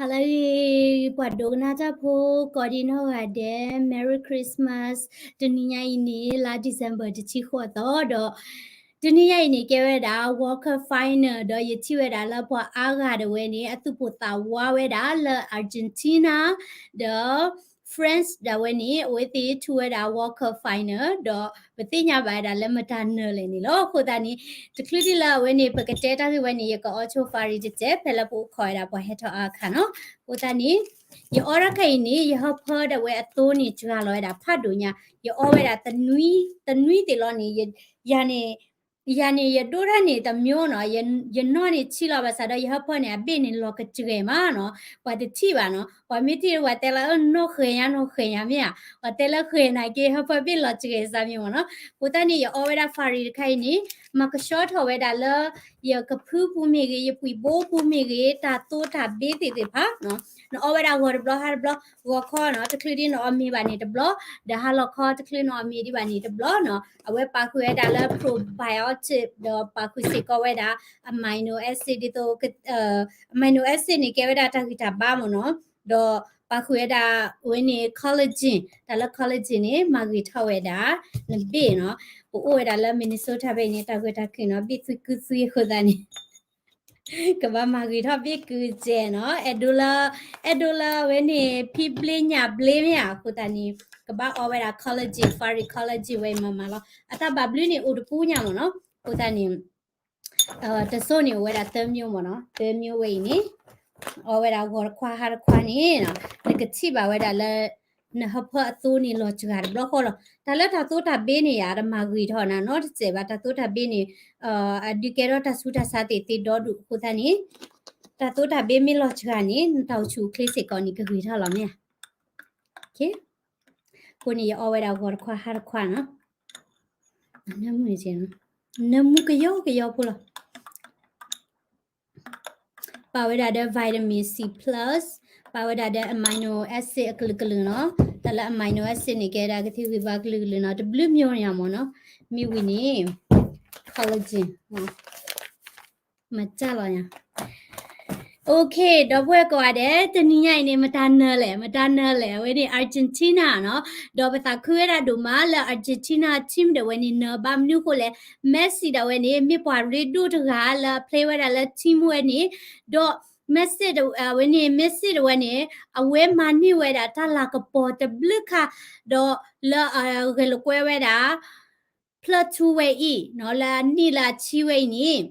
ဟါလၢအဂ့ၤ ပှၤဒိကနၣ်တၢ်ဖိ ကိးဒံနီၢ်ဂၤဒဲး Merry Christmas. တနံၤညါအံၤန့ၣ် လါ December တဆံဃိးသီဒီး တနံၤညါအံၤန့ၣ် ကဲဝဲဒၣ် World Cup final ဒီးယထံၣ်ဝဲဒၣ်လၢပှၤအါဂၤဒၣ်ဝဲန့ၣ် အသူၣ်ပိၢ်သးဝးဝဲဒၣ်လၢ Argentina ဒီး France ဒၣ်ဝဲန့ၣ် အဝဲသ့ၣ်ထူၣ်ဝဲဒၣ် World Cup final ဒီးပသ့ၣ်ညါဘၣ်ဝဲဒၣ်လၢမတၤနၢၤလဲၣ်န့ၣ်လီၤ. အဃိသတးန့ၣ် တချုးဒံးလၢအဝဲန့ၣ် ပကတဲတၢ်ဂ့ၢ်ဝဲန့ၣ် ယကအီၣ်ဆိ Fari တစဲး ဖဲလၢပအိၣ်ခိးဝဲဒၣ်ပှၤဟဲထီၣ်အါခါနီၤ. အဃိသတးန့ၣ် ယအီတၢ်ခါအံၤန့ၣ် ယဟၢဖၢဒၣ်ဝဲအသိန့ၣ် စှၤလီၤဝဲဒၣ်ဖးဒိၣ်ညါ, ယအီဝဲဒၣ် တနွံသ့ၣ်လီၤန့ၣ် ယၤန့ၣ် ယၤန့ၣ် ယဒိၣ်တၢ်န့ၣ်တမံၤနီၤ, ယနီၢ်န့ၣ်ဆံးလီၤဘၣ်ဆၣ်ဒီး ယဟၢဖၢန့ၣ် အဘ့ၣ်န့ၣ်လီၤကစှဲၤမးနီၤ, ပှၤတထံၣ်ဘၣ်နီၤ, ပှၤမ့ၢ်ထံၣ်ပှၤတဲလၢ အနီၢ်ဃဲၤညါ နီၢ်ဃဲၤညါမ့ၢ်ဧါ, ပှၤတဲလၢဃဲၤနာ်က့ ဟၢဖၢဘ့ၣ်လီၤကစှဲၤစၢ်မ့ၢ်မ့ၢ်နီၤ. အဃိသတးန့ၣ် ယအီဝဲဒၣ် Fari တခါအံၤန့ၣ် မၤကဆှီထီၣ်ဝဲဒၣ်လၢ ယကဖုပူၤမ့ၢ်ဂ့ၤ, ယပှံၤဘိပူၤမ့ၢ်ဂ့ၤ, တၢ်သိတၢ်ဘ့သ့ၣ်သ့ၣ်တဖၣ် နအီဝဲဒၣ်ဂီၤတဘျီဟါတဘျီ, ဂီၤခီနီၤ တချုးဒံးနအီမ့ၤဘၣ်န့ၣ်တဘျီ, ဒီးဟါလီၤခီတချုးနအီမ့ၤဒံးဘၣ်န့ၣ်တဘျီနီၤ. အဝဲပာ်ဃုာ်ဝဲဒၣ်လၢ probiotic ဒီးပာ်ဃုာ်စ့ၢ်ကီးဝဲဒၣ် amino acid ဒ်သိး amino acid န့ၣ် ကဲဝဲဒၣ်တၢ်ဂံၢ်တၢ်ဘါမ့ၢ်နီၤ, ဒီးပာ်ဃုာ်ဝဲဒၣ်ဝဲန့ၣ် collagen, တၢ်လၢ collagen န့ၣ် မၤဂ့ၤထီၣ်ဝဲဒၣ်နဘ့ၣ်နီၤ. ပအိၣ်ဝဲဒၣ်လၢ Minnesota ဖဲအံၤန့ၣ် တၢ်ဂိၢ်တၢ်ခုၣ်နီၤ ဘ့ၣ်သွံကုသွံအဃိသတးန့ၣ် ကဘၣ်မၤဂ့ၤထီၣ်ဘ့ၣ်ကုစဲးနီၤ. အဲၣ်ဒိးလၢ အဲၣ်ဒိးလၢအဝဲန့ၣ် ဖံဘျ့ညၣ်ဘျ့မ့ၢ်ဧါ, အဃိသတးန့ၣ် ကဘၣ်အီဝဲဒၣ် collagen, Fari collagen ဝဲအံၤမၤမၤလီၤ. အတၢ်ဘၣ်ဘျုးန့ၣ်အိၣ်တပူၤညါမ့ၢ်နီၤ. အဃိသတးန့ၣ် တစိၢ်န့ၣ်အိၣ်ဝဲဒၣ်သၢမျိုးမ့ၢ်နီၤ, သၢမျိုးဝဲအံၤန့ၣ် အီဝဲဒၣ်ဂီၤတခွါဟါတခွါန့ၣ် နကထံၣ်ဘၣ်ဝဲဒၣ်လၢ နဟၢဖၢအသိန့ၣ်လီၤစှၤတဘျီဃီလီၤ. တၢ်လၢတၢ်သိတၢ်ဘ့န့ၣ်ယၤ တမၤဂ့ၤထီၣ်နၤနီတစဲးဘၣ်. တၢ်သိတၢ်ဘ့န့ၣ် အဒုးကဲထီၣ်တၢ်ဆူးတၢ်ဆါသ့ၣ်သ့ဒီဒူၣ်အဃိသတးန့ၣ် တၢ်သိတၢ်ဘ့မ့ၢ်လီၤစှၤန့ၣ် နတၢ်အိၣ်ဆူၣ်အိၣ်ချ့စ့ၢ်ကီးန့ၣ် ကဂ့ၤထီၣ်လီၤမ့ၢ်ဧါ. အဃိန့ၣ် ယအီဝဲဒၣ်ဂီၤတခွါဟါတခွါနီၤ. နၢမူကယီကယီဖိလီၤ. ပာ်ဝဲဒၣ်ဒီး vitamin C plus, ပာ်ဝဲဒၣ်ဒီး amino acid အကလုာ်ကလုာ်နီၤ. တၢ်လၢ amino acid န့ၣ် ကဲဒၣ်ကသံၣ်ဂံၢ်ဘါကလုာ်ကလုာ်နီၤ, တဘျုးမျိုးညါမ့ၢ်နီၤ. မ့ၢ်ဝံၤန့ၣ် collagen မၤစၢ်လီၤညါ. OK, ဒီပုၢ်ဝဲၢ်ကိးဂၤဒဲး, တနံၤညါအံၤန့ၣ် မတၤနၢၤလဲၣ်, မတၤနၢၤလဲၣ်, အဝဲန့ၣ် Argentina နီၤ. ဒီးပသးခုဝဲဒၣ်ဒိၣ်မးလၢ Argentina team ဒၣ်ဝဲန့ၣ် နၢၤဘၣ်မနုၤဃိလဲၣ်, Messi ဒၣ်ဝဲန့ၣ် မ့ၢ်ပှၤရ့ဒိၣ်တဂၤလၢအ play ဝဲဒၣ်လၢ team ဝဲန့ၣ်, ဒီး Messi ဒၣ်ဝဲန့ၣ်, Messi ဒၣ်ဝဲန့ၣ် အဝဲမၤန့ၢ်ဝဲဒၣ်တၢ်လၤကပီၤတဘျုးခါ, ဒီးလၢအဂဲၤလိာ်ကွဲဝဲဒၣ် ဖျၢၣ်ထူဝဲအံၤနီၤ, လၢအနံၣ်လၢအဆံဝဲအံၤန့ၣ်,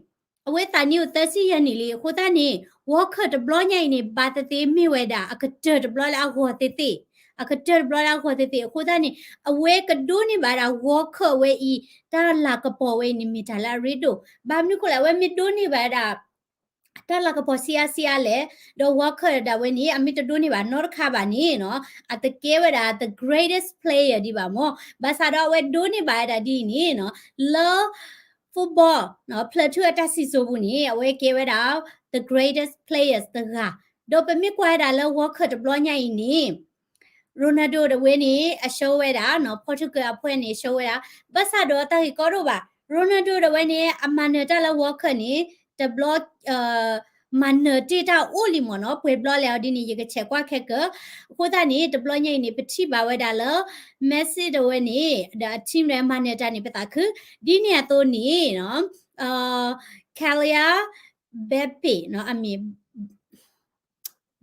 အဝဲသးနံၣ်အိၣ်သၢဆံယဲၢ်နံၣ်လံ. အဃိသတးန့ၣ် World Cup တဘျီညါအံၤန့ၣ် ဘၣ်သ့ၣ်သ့ၣ်မ့ၢ်ဝဲဒၣ် အကတၢၢ်တဘျီလၢအဂီၢ်သ့ၣ်သ့ၣ်, အကတၢၢ်တဘျီလၢအဂီၢ်သ့ၣ်သ့ၣ်. အဃိသတးန့ၣ် အဝဲကဒိးန့ၢ်ဘၣ်ဒၣ် World Cup ဝဲအံၤ တၢ်လၤကပီၤဝဲအံၤန့ၣ် မ့ၢ်တၢ်လၢအရ့ဒိၣ်. ဘၣ်မနုၤဃိလဲၣ်, အဝဲမ့ၢ်ဒိးန့ၢ်ဘၣ်ဒၣ် တၢ်လၤကပီၤဆံးအါဆံးအါလဲၣ်, ဒီး World Cup ဒၣ်ဝဲန့ၣ် အမ့ၢ်တဒိးန့ၢ်ဘၣ်နီတခါဘၣ်န့ၣ်နီၤ, အတကဲဝဲဒၣ် the greatest player ဒံးဘၣ်မၢ်. ဘၣ်ဆၣ်ဒီးအဝဲဒိးန့ၢ်ဘၣ်ဝဲဒၣ်ဒ်အံၤန့ၣ်နီၤ, လၢ football ဖျၢၣ်ထူအတၢ်စံၣ်စိၤပူၤန့ၣ် အဝဲကဲဝဲဒၣ် the greatest players တဂၤ. ဒီးပမ့ၢ်ကွၢ်ဝဲဒၣ်လၢ World Cup တဘျီညါအံၤန့ၣ် Ronaldo ဒၣ်ဝဲန့ၣ် အ show ဝဲဒၣ်နီၤ, Portugal အဖီၣ်န့ၣ် show ဝဲဒၣ်, ဘၣ်ဆၣ်ဒီးတၢ်ဂ့ၢ်ကီဒိၣ်ဘၣ်. Ronaldo ဒၣ်ဝဲန့ၣ် အမၤနၢၤတၢ်လၢ World Cup န့ၣ် တဘျီ မၤနၢၤတ့ၢ်တၢ်အိၣ်လံမၢ်နီၤ, ပှဲၤဘျီလဲၣ်အီၤဒ်န့ၣ် ယကဆဲးကွၢ်ခဲကၢၤ. အဃိသတးန့ၣ် တဘျီညါအံၤန့ၣ် ပထံၣ်ဘၣ်ဝဲဒၣ်လၢ Messi ဒၣ်ဝဲန့ၣ် ဒီးအ team ဒၣ်ဝဲမၤနၢၤတၢ်န့ၣ် ပသးခု, ဒ်န့ၣ်အသိးန့ၣ်နီၤ, Kylian Mbappe နီၤ, အမ့ၢ်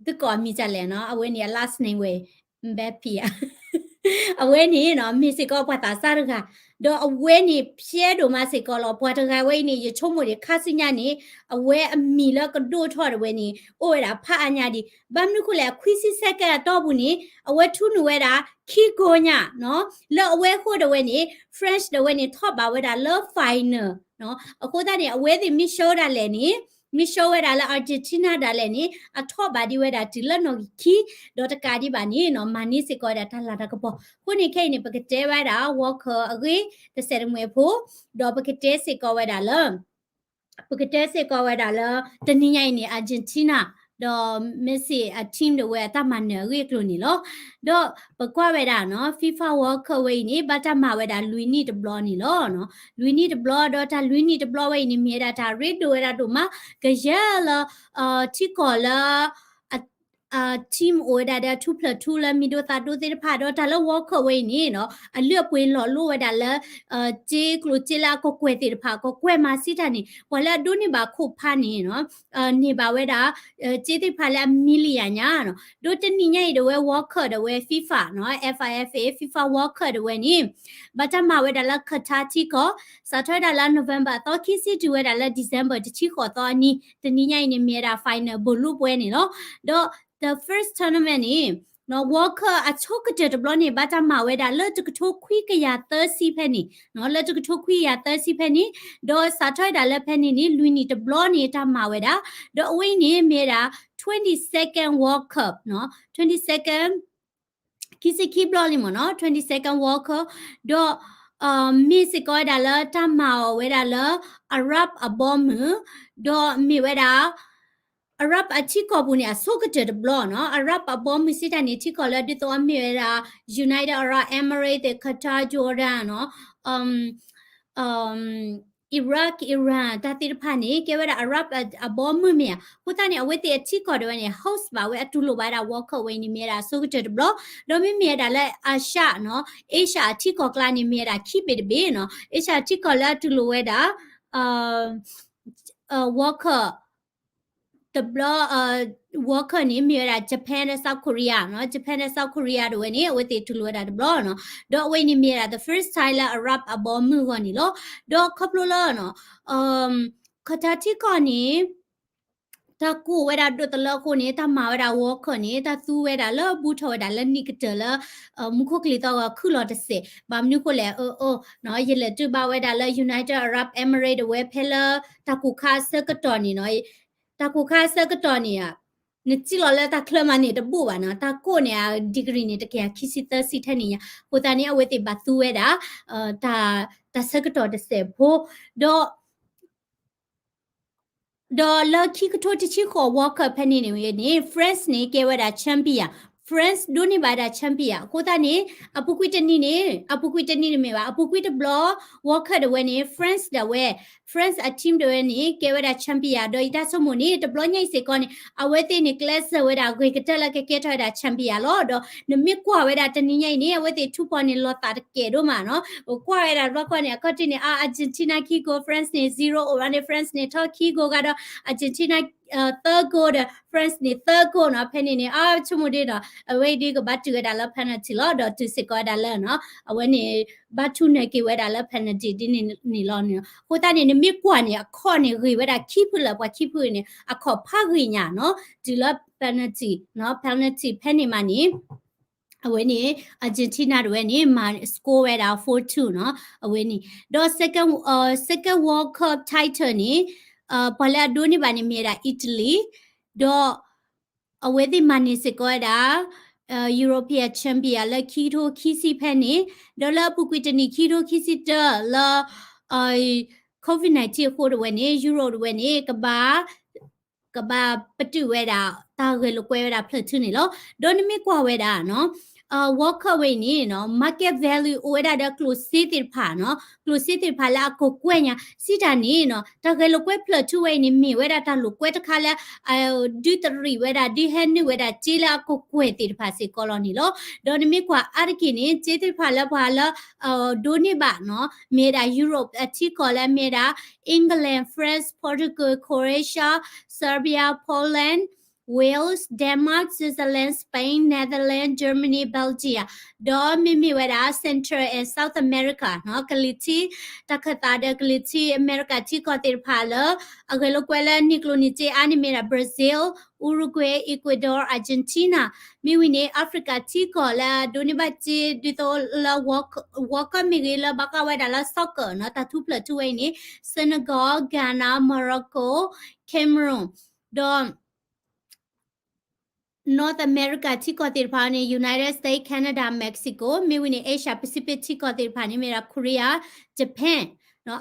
သုကိးအမံၤဒ်လဲၣ်နီၤ, အဝဲန့ၣ်အ last name ဝဲ Mbappe ဧါ, အဝဲန့ၣ်နီၤ မ့ၢ်စ့ၢ်ကီးပှၤသးစၢ်တဂၤ, ဒီးအဝဲန့ၣ်ဖျဲးဒိၣ်မးစ့ၢ်ကီးလီၤ. ပှၤတဂၤဝဲအံၤန့ၣ် ယဆိကမိၣ်ဒံးခါဆူညါန့ၣ် အဝဲအမံၤလၢကဒိၣ်ထီၣ်ဒၣ်ဝဲန့ၣ် အိၣ်ဝဲဒၣ်ဖးအါညါဒံး. ဘၣ်မနုၤဃိလဲၣ်, အခွံဆံ second အတီၢ်ပူၤန့ၣ် အဝဲထူနုာ်ဝဲဒၣ် ခံ goal ညါနီၤ, လၢအဝဲအဃိဒၣ်ဝဲန့ၣ် France ဒၣ်ဝဲန့ၣ် ထီၣ်ဘၣ်ဝဲဒၣ်လၢ final နီၤ. အဃိသတးန့ၣ် အဝဲသ့ၣ်မ့ၢ် show ဒၣ်လဲာ်န့ၣ် မ့ၢ် show ဝဲဒၣ်လၢ Argentina ဒၣ်လဲာ်န့ၣ် အထီၣ်ဘၣ်ဒံးဝဲဒၣ်တုၤလၢနီၣ်ဂံၢ်ခံ, ဒီးတကးဒံးဘၣ်န့ၣ်နီၤ မၤန့ၢ်စ့ၢ်ကီးဝဲဒၣ်တၢ်လၤတၢ်ကပီၤ. အဃိန့ၣ်ခဲအံၤန့ၣ် ပကတဲဝဲဒၣ် World Cup အဂ့ၢ် တစဲးတမှဲၤဖိ, ဒီးပကတဲစ့ၢ်ကီးဝဲဒၣ်လၢ ပကတဲစ့ၢ်ကီးဝဲဒၣ်လၢ တနံၤညါအံၤန့ၣ် Argentina ဒီး Messi အ team ဒၣ်ဝဲအတၢ်မၤနၢၤအဂ့ၢ်အကျိၤန့ၣ်လီၤ. ဒီးပကွၢ်ဝဲဒၣ်နီၤ FIFA World Cup ဝဲအံၤန့ၣ် ဘၣ်တၢ်မၤဝဲဒၣ်လွံၢ်နံၣ်တဘျီန့ၣ်လီၤ. လွံၢ်နံၣ်တဘျီ, ဒီးတၢ်လွံၢ်နံၣ်တဘျီဝဲအံၤန့ၣ် မ့ၢ်ဝဲဒၣ်တၢ်ရ့ဒိၣ်ဝဲဒၣ်ဒိၣ်မး ကယဲၢ်လၢ ထံကီၢ်လၢ အ team အိၣ်ဝဲဒၣ်ဒီးအထူးဖျၢၣ်ထူလၢမံၤဒိၣ်သၣ်ဒိသ့ၣ်တဖၣ် ဒီးတၢ်လၢ World Cup ဝဲအံၤန့ၣ်နီၤ အလုၢ်အပှ့ၤလီၤလိဝဲဒၣ်လၢ စ့ကျိၣ်စ့လၢအကကွဲၢ်သ့ၣ်တဖၣ် ကကွဲၢ်မၤစံးတၢ်န့ၣ် ပှၤလၢအဒိးန့ၢ်ဘၣ်ခိၣ်ဖးန့ၣ်နီၤ န့ၢ်ဘၣ်ဝဲဒၣ် စ့သ့ၣ်တဖၣ်လၢအ million ညါနီၤ ဒီးတနံၤညါအံၤဒၣ်ဝဲ World Cup ဒၣ်ဝဲ FIFA နီၤ FIFA ဝဲဒၣ်ဝဲန့ၣ် ဘၣ်တၢ်မၤဝဲဒၣ်လၢ Qatar ထံကီၢ် စးထီၣ်ဝဲဒၣ်လၢ November အသီခံဆံတုၤဝဲဒၣ်လၢ December တဆံဃိးသီအနံၤ တနံၤညါအံၤန့ၣ်မ့ၢ်ဝဲဒၣ် final ဘိးလူပှဲၤန့ၣ်လီၤ. ဒီး the first tournament န့ၣ် World Cup အဆိကတၢၢ်တဘျီန့ၣ် ဘၣ်တၢ်မၤဝဲဒၣ်လၢတကထိခွံကယၤသၢဆံဖဲန့ၣ် လၢတကထိခွံကယၤသၢဆံဖဲန့ၣ် ဒီးစးထီၣ်ဝဲဒၣ်လၢဖဲန့ၣ်န့ၣ် လွံၢ်နံၣ်တဘျီန့ၣ် တၢ်မၤဝဲဒၣ် ဒီးအဝဲအံၤန့ၣ်မ့ၢ်ဝဲဒၣ် twenty-second World Cup နီၤ twenty-second ခံဆံခံဘျီလံမ့ၢ်နီၤ twenty-second World Cup ဒီး မ့ၢ်စ့ၢ်ကီးဝဲဒၣ်လၢတၢ်မၤအီၤဝဲဒၣ်လၢ Arab အဘီမုၢ် ဒီးမ့ၢ်ဝဲဒၣ် Arab အထံကီၢ်ပူၤန့ၣ် အဆိကတၢၢ်တဘျီနီၤ Arab အဘီမုၢ်စံးတၢ်န့ၣ် ထံကီၢ်လၢဒ်သိးအမ့ၢ်ဝဲဒၣ် United Arab Emirates, Qatar, Jordan နီၤ Iraq, Iran တၢ်သ့ၣ်တဖၣ်န့ၣ် ကဲဝဲဒၣ် Arab အဘီမုၢ်မ့ၢ်ဧါ အဃိသတးန့ၣ် အဝဲသ့ၣ်အထံကီၢ်ဒၣ်ဝဲန့ၣ် host ဘၣ်ဝဲ အတူၢ်လိာ်ဘၣ်ဝဲဒၣ် World Cup ဝဲအံၤန့ၣ် မ့ၢ်ဝဲဒၣ်အဆိကတၢၢ်တဘျီ ဒီးမ့မ့ၢ်ဝဲဒၣ်လၢ Asia နီၤ Asia အထံကီၢ်ကျါန့ၣ် မ့ၢ်ဝဲဒၣ်ခံဘ့ၣ်တဘ့ၣ်နီၤ Asia အထံကီၢ်လၢအတူၢ်လိာ်ဝဲဒၣ် World Cup တဘျီ World Cup န့ၣ် မ့ၢ်ဝဲဒၣ် Japan ဒီး South Korea နီၤ Japan ဒီး South Korea ဒၣ်ဝဲန့ၣ် အဝဲသ့ၣ်တူၢ်လိာ်ဝဲဒၣ်တဘျီနီၤ ဒီးအဝဲန့ၣ်မ့ၢ်ဝဲဒၣ် the first time လၢ Arab အဘီမုၢ်အဂီၢ်န့ၣ်လီၤ ဒီးခီဖျိလၢ Qatar ထံကီၢ်န့ၣ် တၢ်ကိၢ်ဝဲဒၣ်ဒိၣ်တလၢအဃိန့ၣ် တၢ်မၤဝဲဒၣ် World Cup န့ၣ် တၢ်သူဝဲဒၣ်လၢဘူးထီၣ်ဝဲဒၣ်လၢနံၣ်ကတၢၢ်လၢ မူခိၣ်ကလံၤသီၣ်ဂီၤခုၣ်လီၤတစဲး ဘၣ်မနုၤဃိလဲၣ် အၢ အၢ ယလဲၤတုၤဘၣ်ဝဲဒၣ်လၢ United Arab Emirates ဒၣ်ဝဲဖဲလၢတၢ်ကိၢ်ခါအဆၢကတီၢ်န့ၣ်နီၤ တၢ်ကိၢ်ခါအဆၢကတီၢ်န့ၣ် နစံၣ်လီၤလၢတၢ်ချၢမးန့ၣ်တဘူးဘၣ်နီၤ တၢ်ကိၢ်န့ၣ် degree န့ၣ် တကယၤခံဆံသၢဆံထဲန့ၣ်ညါ အဃိသတးန့ၣ် အဝဲသ့ၣ်ဘၣ်သူဝဲဒၣ် တၢ်ဆၢကတီၢ်တစဲးဖိ ဒီး ဒီးလၢခံကထိတဆံဃိး World Cup ဖဲန့ၣ်န့ၣ် France န့ၣ် ကဲဝဲဒၣ် champion France ဒိးန့ၢ်ဘၣ်ဝဲဒၣ် champion အဃိသတးန့ၣ် အပူၤကွံာ်တနံၤန့ၣ် အပူၤကွံာ်တနံၤန့ၣ်မ့ၢ်ဘၣ် အပူၤကွံာ်တဘျီ World Cup ဒၣ်ဝဲန့ၣ် France ဒၣ်ဝဲ France အ team ဒၣ်ဝဲန့ၣ် ကဲဝဲဒၣ် champion ဒီးယတၢ်ဆိကမိၣ်န့ၣ် တဘျီညါအံၤစ့ၢ်ကီးန့ၣ် အဝဲသ့ၣ်န့ၣ် ကျဲးစၢးဝဲဒၣ်ဂ့ၤကတၢၢ်လၢကကဲထီၣ်ဝဲဒၣ် champion လီၤ ဒီးနမ့ၢ်ကွၢ်ဝဲဒၣ်တနံၤညါအံၤန့ၣ် အဝဲသ့ၣ်ထူးဖီၣ်န့ၣ်လီၤသးတကဲးဒိၣ်မးနီၤ ကွၢ်ဝဲဒၣ်တဘျီဃီန့ၣ် အခီၣ်ထံးန့ၣ် အ Argentina ခံ goal France န့ၣ် zero အိၣ်ဘၣ်န့ၣ် France န့ၣ် ထီၣ်ခံ goal ဂၤဒီး Argentina သၢ goal ဒီး France န့ၣ် သၢ goal နီၤ ဖဲန့ၣ်န့ၣ် အဆိကမိၣ်ဒ်ဒီး အဝဲအံၤဒ်ကဘၣ်တုၤဝဲဒၣ်လၢ penalty လီၤ ဒီးတုၤစ့ၢ်ကီးဝဲဒၣ်လၢနီၤ အဝဲန့ၣ် ဘၣ်ထူၣ်နၢၤက့ၤဝဲဒၣ်လၢ penalty ဒ်န့ၣ်န့ၣ်လီၤန့ၣ် အဃိသတးန့ၣ် နမ့ၢ်ကွၢ်န့ၣ် အခီၣ်န့ၣ်ဂ့ၤဝဲဒၣ်ခံဖုလၢပှၤခံဖုန့ၣ် အခီၣ်ဖးဂ့ၤညါနီၤ တုၤလၢ penalty နီၤ penalty ဖဲန့ၣ်မးန့ၣ် အဝဲန့ၣ် Argentina ဒၣ်ဝဲန့ၣ် မၤ score ဝဲဒၣ် four two နီၤ အဝဲန့ၣ် ဒီး second, second World Cup title န့ၣ် ပှၤလၢအဒိးန့ၢ်ဘၣ်န့ၣ်မ့ၢ်ဝဲဒၣ် Italy ဒီး အဝဲသ့ၣ်မၤန့ၢ်စ့ၢ်ကီးဝဲဒၣ် European champion လၢခံကထိခံဆံဖဲန့ၣ် ဒီးလၢအပူၤကွံာ်တနံၣ်ခံကထိခံဆံတၢလၢ COVID nineteen အဃိဒၣ်ဝဲန့ၣ် Europe ဒၣ်ဝဲန့ၣ် ကဘၣ် ကဘၣ်ပတုာ်ဝဲဒၣ် တၢ်ဂဲၤလိာ်ကွဲဝဲဒၣ်ဖျၢၣ်ထူန့ၣ်လီၤ. ဒီးနမ့ၢ်ကွၢ်ဝဲဒၣ်နီၤ World Cup ဝဲအံၤန့ၣ်နီၤ market value အိၣ်ဝဲဒၣ်ဒီးကျိၣ်စ့သ့ၣ်တဖၣ်နီၤ ကျိၣ်စ့သ့ၣ်တဖၣ်လၢအကကွဲၢ်ညါ စံးတၢ်န့ၣ်နီၤ တၢ်ဂဲၤလိာ်ကွဲဖျၢၣ်ထူဝဲအံၤန့ၣ် မ့ၢ်ဝဲဒၣ်တၢ်လိာ်ကွဲတခါလၢ ဒုးတရံးဝဲဒၣ် ဒုးဟဲနုာ်ဝဲဒၣ်စ့လၢအကကွဲၢ်သ့ၣ်တဖၣ်စ့ၢ်ကီးလီၤန့ၣ်လီၤ. ဒီးနမ့ၢ်ကွၢ်အါတက့ၢ်န့ၣ် စ့သ့ၣ်တဖၣ်လၢပှၤလၢ ဒိးန့ၢ်ဘၣ်နီၤ မ့ၢ်ဝဲဒၣ် Europe အထံကီၢ်လၢမ့ၢ်ဝဲဒၣ် England, France, Portugal, Croatia, Serbia, Poland, Wales, Denmark, Switzerland, Spain, Netherlands, Germany, Belgium ဒီးမ့မ့ၢ်ဝဲဒၣ် Central and South America နီၤ ကလံၤထံး တၢ်ခၢၣ်သးဒီးကလံၤထံး အမဲရကၤထံကီၢ်သ့ၣ်တဖၣ်လၢ အဂဲၤလိာ်ကွဲလၢနံၣ်ကျိၤနံၣ်စ့အါန့ၣ်မ့ၢ်ဒၣ် Brazil, Uruguay, Ecuador, Argentina မ့ၢ်ဝံၤန့ၣ် Africa ထံကီၢ်လၢအဒိးန့ၢ်ဘၣ်စ့ဒ်သိးလၢ World Cup မ့ၢ်ဂ့ၤလၢဘၣ်ဃးဝဲဒၣ်လၢ soccer နီၤ တၢ်ထူဖျၢၣ်ထူဝဲအံၤန့ၣ် Senegal, Ghana, Morocco, Cameroon ဒီး North America ထံကီၢ်သ့ၣ်တဖၣ်န့ၣ် United States, Canada, Mexico မ့ၢ်ဝံၤန့ၣ် Asia Pacific ထံကီၢ်သ့ၣ်တဖၣ်န့ၣ်မ့ၢ်ဒၣ် Korea, Japan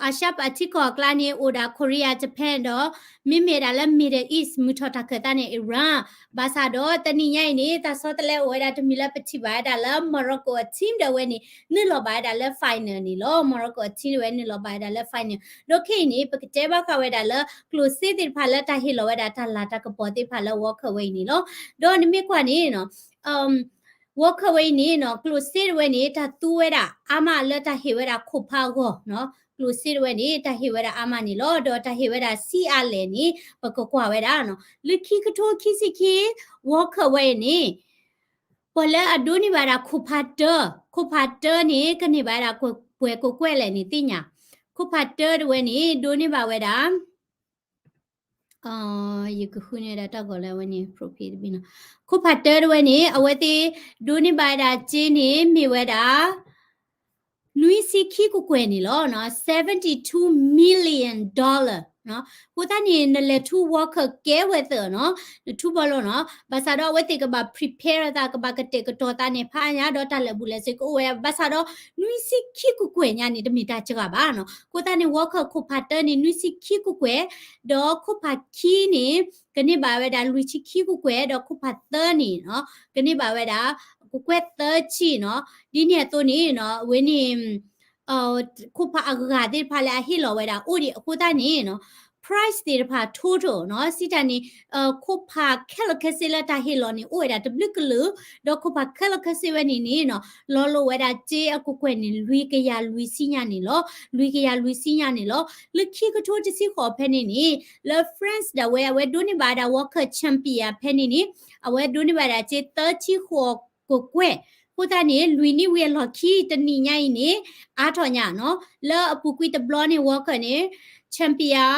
Asia Pacific အထံကီၢ်အကျါန့ၣ် အိၣ်ဒၣ် Korea, Japan ဒီး မ့မ့ၢ်ဒၣ်လၢ Middle East မုၢ်ထီၣ်တၢ်ခၢၣ်သးန့ၣ် Iran. ဘၣ်ဆၣ်ဒီးတနံၤညါအံၤန့ၣ် တၢ်ဆီတလဲအိၣ်ဝဲဒၣ်တမံၤလၢပထံၣ်ဘၣ်ဝဲဒၣ်လၢ Morocco အ team ဒၣ်ဝဲန့ၣ် နုာ်လီၤဘၣ်ဝဲဒၣ်လၢ final န့ၣ်လီၤ. Morocco အ team ဒၣ်ဝဲနုာ်လီၤဘၣ်ဝဲဒၣ်လၢ final. ဒီးခဲအံၤန့ၣ် ပကတဲဘၣ်ဃးဝဲဒၣ်လၢ ကျိၣ်စ့သ့ၣ်တဖၣ်လၢတၢ်ဟ့ၣ်လီၤဝဲဒၣ်တၢ်လၤတၢ်ကပီၤသ့ၣ်တဖၣ်လၢ World Cup ဝဲအံၤန့ၣ်လီၤ. ဒီးနမ့ၢ်ကွၢ်န့ၣ် World Cup ဝဲအံၤန့ၣ် ကျိၣ်စ့ဒၣ်ဝဲန့ၣ် တၢ်သူဝဲဒၣ်အါမးလၢတၢ်ဟ့ၣ်ဝဲဒၣ်ခိၣ်ဖးအဂီၢ်, ကျိၣ်စ့ဒၣ်ဝဲန့ၣ် တၢ်ဟ့ၣ်ဝဲဒၣ်အါမးန့ၣ်လီၤ. ဒီးတၢ်ဟ့ၣ်ဝဲဒၣ်ဆံးအါလဲၣ်န့ၣ် ပကကွၢ်ဝဲဒၣ် လၢခံကထိခံဆံခံ World Cup ဝဲအံၤန့ၣ် ပှၤလၢအဒိးန့ၢ်ဘၣ်ဝဲဒၣ်ခိၣ်ဖးတၢ, ခိၣ်ဖးတၢန့ၣ် ကန့ၢ်ဘၣ်ဝဲဒၣ်ပှဲၤကိးကွဲလဲၣ်န့ၣ်သ့ၣ်ညါ. ခိၣ်ဖးတၢဒၣ်ဝဲန့ၣ် ဒိးန့ၢ်ဘၣ်ဝဲဒၣ် ယကဃုန့ၢ်ဒၣ်တၢ်ဂီၤလၢအဝဲန့ၣ် profit တဘ့ၣ်နီၤ. ခိၣ်ဖးတၢဒၣ်ဝဲန့ၣ် အဝဲသ့ၣ်ဒိးန့ၢ်ဘၣ်ဝဲဒၣ်စ့န့ၣ် မ့ၢ်ဝဲဒၣ် နွံဆံခံကကွဲၢ်န့ၣ်လီၤ. seventy two million dollar. အဃိသတးန့ၣ် နလဲၤထူ World Cup ကဲဝဲသၢနီၤ, နထူဘီလီၤနီၤ. ဘၣ်ဆၣ်ဒီးအဝဲသ့ၣ်ကဘၣ် prepare သး ကဘၣ်ကတဲာ်ကတီၤသးန့ၣ် ဖးအါညါ ဒီးတၢ်လၢာ်ဘူၣ်လၢာ်စ့ၤကအိၣ်ဝဲ, ဘၣ်ဆၣ်ဒီး နွံဆံခံကကွဲၢ်ညါန့ၣ် တမ့ၢ်တၢ်စှၤဘၣ်နီၤ. အဃိသတးန့ၣ် World Cup ခိၣ်ဖးတၢန့ၣ် နွံဆံခံကကွဲၢ်, ဒီးခိၣ်ဖးခံန့ၣ် ကန့ၢ်ဘၣ်ဝဲဒၣ်လွံၢ်ဆံခံကကွဲၢ်, ဒီးခိၣ်ဖးသၢန့ၣ် ကန့ၢ်ဘၣ်ဝဲဒၣ် ကကွဲၢ်သၢဆံနီၤ. ဒ်န့ၣ်အသိးန့ၣ် အဝဲန့ၣ် ခိၣ်ဖးအဂၤသ့ၣ်တဖၣ်လၢအဟ့ၣ်လီၤဝဲဒၣ်အိၣ်ဒံးအဃိသတးန့ၣ် prize သ့ၣ်တဖၣ် total နီၤ စံးတၢ်န့ၣ် ခိၣ်ဖးခဲလၢာ်ခဲဆ့လၢတၢ်ဟ့ၣ်လီၤန့ၣ် အိၣ်ဝဲဒၣ်တဘျုးကလုာ်, ဒီးခိၣ်ဖးခဲလၢာ်ခဲဆ့ဝဲန့ၣ်န့ၣ် လီၤလိာ်ဝဲဒၣ်စ့အကကွဲၢ်န့ၣ် လွံၢ်ကယၤလွံၢ်ဆံညါန့ၣ်လီၤ. လွံၢ်ကယၤလွံၢ်ဆံညါန့ၣ်လီၤ. လၢခံကထိတဆံဃိးဖဲန့ၣ်န့ၣ် လၢ France ဒၣ်ဝဲ အဝဲဒိးန့ၢ်ဘၣ်ဝဲဒၣ် World Cup champion ဖဲန့ၣ်န့ၣ် အဝဲဒိးန့ၢ်ဘၣ်ဝဲဒၣ်စ့သၢဆံဃိးကကွဲၢ်. အဃိသတးန့ၣ် လွံၢ်နံၣ်ဝံၤအလီၢ်ခံတနံၤညါအံၤန့ၣ် အါထီၣ်ညါနီၤ လၢအပူၤကွံာ်တဘျီန့ၣ် World Cup န့ၣ် champion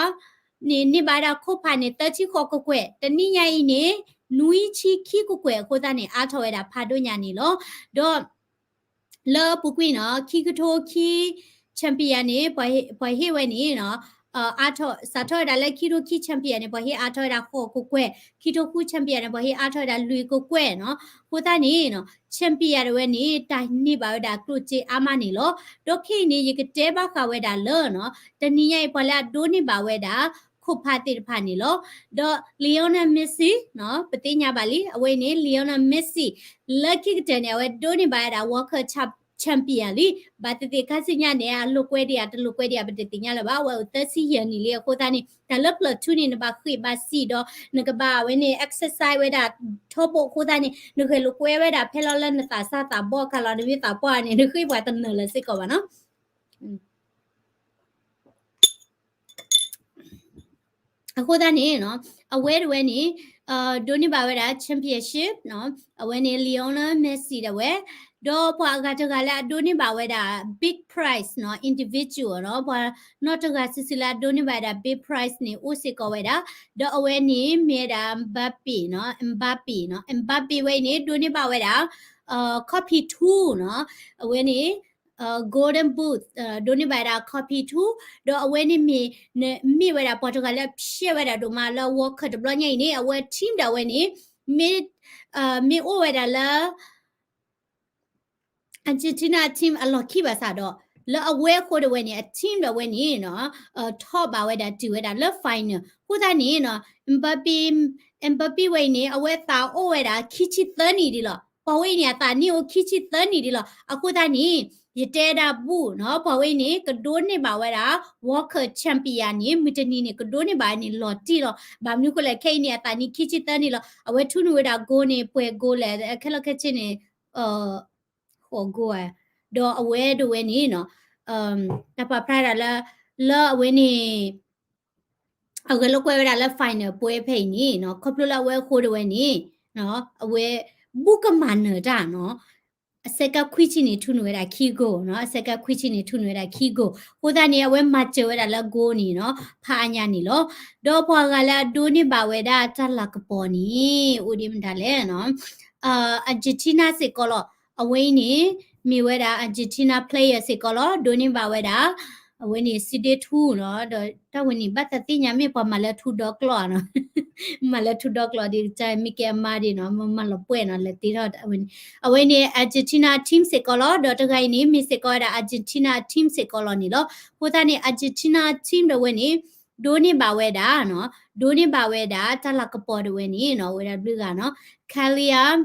န့ၣ် န့ၢ်ဘၣ်ဝဲဒၣ်ခိၣ်ဖးန့ၣ် သၢဆံဃိးကကွဲၢ်, တနံၤညါအံၤန့ၣ် နွံဆံခံကကွဲၢ်အဃိသတးန့ၣ် အါထီၣ်ဝဲဒၣ်ဖးဒိၣ်ညါန့ၣ်လီၤ. ဒီး လၢအပူၤကွံာ်နီၤ ခံကထိခံ champion န့ၣ် ပှၤဟ့ၣ်ဝဲန့ၣ်နီၤ အါထီၣ် စးထီၣ်ဝဲဒၣ်လၢခံကထိခံ champion န့ၣ် ပှၤဟ့ၣ်အါထီၣ်ဝဲဒၣ်ဃိးကကွဲၢ်, ခံကထိဃု champion န့ၣ် ပှၤဟ့ၣ်အါထီၣ်ဝဲဒၣ်လွံၢ်ကကွဲၢ်နီၤ. အဃိသတးန့ၣ်နီၤ champion ဒၣ်ဝဲန့ၣ် တၢ်န့ၢ်ဘၣ်ဝဲဒၣ်ကျိၣ်စ့အါမးန့ၣ်လီၤ. ဒီးခဲအံၤန့ၣ် ယကတဲဘၣ်ဃးဝဲဒၣ်လၢနီၤ တနံၤညါအံၤ ပှၤလၢအဒိးန့ၢ်ဘၣ်ဝဲဒၣ် ခိၣ်ဖးသ့ၣ်တဖၣ်န့ၣ်လီၤ. ဒီး Lionel Messi နီၤ ပသ့ၣ်ညါဘၣ်လံ အဝဲအံၤန့ၣ် Lionel Messi လၢခံကတၢၢ်န့ၣ် အဝဲဒိးန့ၢ်ဘၣ်ဝဲဒၣ် World Cup champion လံ. ဘၣ်သ့ၣ်သ့ၣ်ခါဆူညါန့ၣ် အလိာ်ကွဲဒံးဧါ တလိာ်ကွဲဒံးဧါ ပတသ့ၣ်ညါလၢၤဘၣ်. အဝဲအိၣ်သၢဆံယဲၢ်နံၣ်လံအဃိသတးန့ၣ် တၢ်လၢပျၢၤထူန့ၣ် နဘၣ်ဃ့ၢ်ဘၣ်စံၣ်ဒီး နကဘၣ်အဝဲန့ၣ် exercise ဝဲဒၣ်ထီဘိအဃိသတးန့ၣ် နဂဲၤလိာ်ကွဲဝဲဒၣ်ဖဲလီၤလၢနသးစၢ်သးဘီအခါလီၤ နမ့ၢ်သးပှၢ်န့ၣ် နဃ့ၢ်ပှၤတနၢၤလၢၤစ့ၢ်ကီးဘၣ်နီၤ. အဃိသတးန့ၣ်နီၤ အဝဲတဝဲန့ၣ် ဒိးန့ၢ်ဘၣ်ဝဲဒၣ် championship နီၤ အဝဲန့ၣ် Lionel Messi ဒၣ်ဝဲ, ဒီးပှၤအဂၤတဂၤလၢအဒိးန့ၢ်ဘၣ်ဝဲဒၣ် big prize နီၤ individual နီၤ ပှၤနီတဂၤစုာ်စုာ်လၢအဒိးန့ၢ်ဘၣ်ဝဲဒၣ် big prize န့ၣ် အိၣ်စ့ၢ်ကီးဝဲဒၣ်, ဒီးအဝဲန့ၣ်မ့ၢ်ဝဲဒၣ် Mbappe နီၤ Mbappe နီၤ Mbappe ဝဲအံၤန့ၣ် ဒိးန့ၢ်ဘၣ်ဝဲဒၣ် copy two နီၤ အဝဲန့ၣ် Golden Boot ဒိးန့ၢ်ဘၣ်ဝဲဒၣ် copy two ဒီးအဝဲန့ၣ်မ့ၢ် မ့ၢ်ဝဲဒၣ်ပှၤတဂၤလၢဖျဲးဝဲဒၣ်ဒိၣ်မးလၢ World Cup တဘျီညါအံၤန့ၣ် အဝဲ team ဒၣ်ဝဲန့ၣ် မ့ၢ် မ့ၢ်အိၣ်ဝဲဒၣ်လၢ Argentina team အလီၢ်ခံဘၣ်ဆၣ်ဒီး လၢအဝဲအဃိဒၣ်ဝဲန့ၣ် အ team ဒၣ်ဝဲန့ၣ်နီၤ ထီၣ်ဘၣ်ဝဲဒၣ်တုၤဝဲဒၣ်လၢ final အဃိသတးန့ၣ်နီၤ Mbappe Mbappe ဝဲအံၤန့ၣ် အဝဲသးအိၣ်ဝဲဒၣ်ခံဆံသၢနံၣ်ဒံးလီၤ. ပှၤဝဲအံၤန့ၣ် အသးနံၣ်အိၣ်ခံဆံသၢနံၣ်ဒံးလီၤ. အဃိသတးန့ၣ် ယတဲဒၣ်ဘူၣ်နီၤ ပှၤဝဲအံၤန့ၣ် ကဒိးန့ၢ်ဘၣ်ဝဲဒၣ် World Cup champion န့ၣ် မုၢ်တနံၤန့ၣ် ကဒိးန့ၢ်ဘၣ်န့ၣ်လီၤတံၢ်လီၤ. ဘၣ်မနုၤဃိလဲၣ် ခဲအံၤန့ၣ် အသးနံၣ်ခံဆံသၢနံၣ်လီၤ. အဝဲထူနုာ်ဝဲဒၣ် goal န့ၣ် ပှဲၤ goal လဲၣ် ခဲလၢာ်ခဲဆ့န့ၣ် ဃိး goal ဧါ. ဒီးအဝဲဒၣ်ဝဲန့ၣ်နီၤ တၢ်ပာ်ဖျါဒၣ်လၢ လၢအဝဲန့ၣ် အဂဲၤလိာ်ကွဲဝဲဒၣ်လၢ final ပွဲဖဲအံၤန့ၣ်နီၤ ခီဖျိလၢအဝဲအဃိဒၣ်ဝဲန့ၣ် အဝဲ ဘူးကမၤနၢၤတၢ်နီၤ အဆဲးကဲခွံဆံန့ၣ် ထူနုာ်ဝဲဒၣ်ခံ goal နီၤ အဆဲးကဲခွံဆံန့ၣ် ထူနုာ်ဝဲဒၣ်ခံ goal အဃိသတးန့ၣ် အဝဲမၤစၢၤဝဲဒၣ်လၢ goal န့ၣ်နီၤ ဖးအါညါန့ၣ်လီၤ. ဒီးပှၤဂၤလၢအဒိးန့ၢ်ဘၣ်ဝဲဒၣ်တၢ်လၤကပီၤန့ၣ် အိၣ်ဒံးမတၤလဲၣ်နီၤ Argentina စ့ၢ်ကီးလီၤ. အဝဲအံၤန့ၣ် မ့ၢ်ဝဲဒၣ် Argentina player စ့ၢ်ကီးလီၤ. ဒိးန့ၢ်ဘၣ်ဝဲဒၣ် အဝဲန့ၣ် စံဒ့ထူနီၤ, ဒီးတၢ်ဝဲန့ၣ် ဘၣ်သးသ့ၣ်ညါမ့ၢ်ပှၤမၤလၢထူဒီကျီၢ်နီၤ, မၤလၢထူဒီကျီၢ်ဒ်ကစၢ်မ့ၢ်ကဲအမါဒ်နီၤ, မၤလီၤပှဲၢ်နီၤ, လဲၤတ့ထီၣ်ဝဲန့ၣ်, အဝဲန့ၣ် Argentina team စ့ၢ်ကီးလီၤ, ဒီးတဂၤအံၤန့ၣ် မ့ၢ်စ့ၢ်ကီးဝဲဒၣ် Argentina team စ့ၢ်ကီးလီၤန့ၣ်လီၤ. အဃိသတးန့ၣ် Argentina team ဒီးဝဲန့ၣ် ဒိးန့ၢ်ဘၣ်ဝဲဒၣ်နီၤ, ဒိးန့ၢ်ဘၣ်ဝဲဒၣ် တၢ်လၤကပီၤဒီးဝဲန့ၣ်နီၤ, ဝဲဒၣ်ဘျုးဂၤနီၤ, Kylian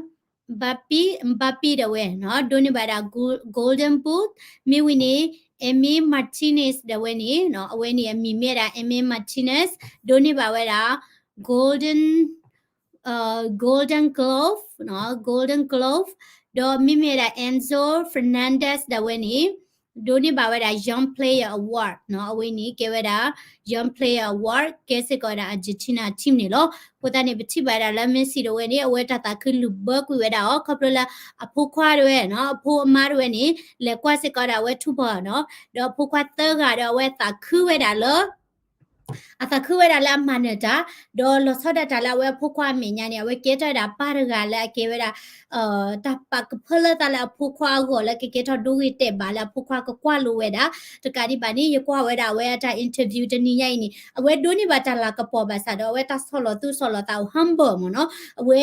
Mbappe, Mbappe ဒီးဝဲနီၤ, ဒိးန့ၢ်ဘၣ်ဝဲဒၣ် Gol-, Golden Boot, မ့ၢ်ဝံၤန့ၣ် Emi Martinez ဒီးဝဲန့ၣ်နီၤ, အဝဲန့ၣ်အမံၤမ့ၢ်ဝဲဒၣ် Emi Martinez, ဒိးန့ၢ်ဘၣ်ဝဲဒၣ် Golden, အ Golden Glove နီၤ, Golden Glove, ဒီးမ့မ့ၢ်ဝဲဒၣ် Enzo Fernandez ဒီးဝဲန့ၣ် ဒိးန့ၢ်ဘၣ်ဝဲဒၣ် Young Player Award နီၤ, အဝဲန့ၣ်ကဲဝဲဒၣ် Young Player Award ကဲစ့ၢ်ကီးဝဲဒၣ် Argentina team န့ၣ်လီၤ. အဃိသတးန့ၣ် ပထံၣ်ဘၣ်ဝဲဒၣ်လၢ Messi ဒီးဝဲန့ၣ် အဝဲတၢ်သးခုလုာ်ဘၢကွံာ်ဝဲဒၣ်အီၤ ခီဖျိလၢအဖိခွါဒီးဝဲနီၤ, အဖိအမါဒီးဝဲန့ၣ် လဲၤကွၢ်စ့ၢ်ကီးဝဲဒၣ်အဝဲထူဘီၣ်နီၤ, ဒီးအဖိခွါသၢဂၤဒီးအဝဲသးခုဝဲဒၣ်လၢ အသးခုဝဲဒၣ်လၢအမၤနၢၤတၢ်, ဒီးလီၤဆီဒၣ်တၢ်လၢအဝဲအဖိခွါအမဲာ်ညါန့ၣ် အဝဲကဲထီၣ်ဝဲဒၣ်ပၢ်တဂၤလၢအကဲဝဲဒၣ် တၢ်ပာ်ကဖၢလၢသးလၢအဖိခွါအဂီၢ်လၢကကဲထီၣ်ဒိဂ့ၤတဲာ်ဘၣ်လၢအဖိခွါကကွၢ်လိဝဲဒၣ်, တကးဒံးဘၣ်န့ၣ် ယကွၢ်ဝဲဒၣ်အဝဲအတၢ် interview တနံၤညါအံၤန့ၣ် အဝဲဒိးန့ၢ်ဘၣ်တၢ်လၤကပီၤဘၣ်ဆၣ်ဒီး အဝဲတၢ်ဆီၣ်လီၤသူၣ်ဆီၣ်လီၤသးအိၣ် humble မ့ၢ်နီၤ, အဝဲ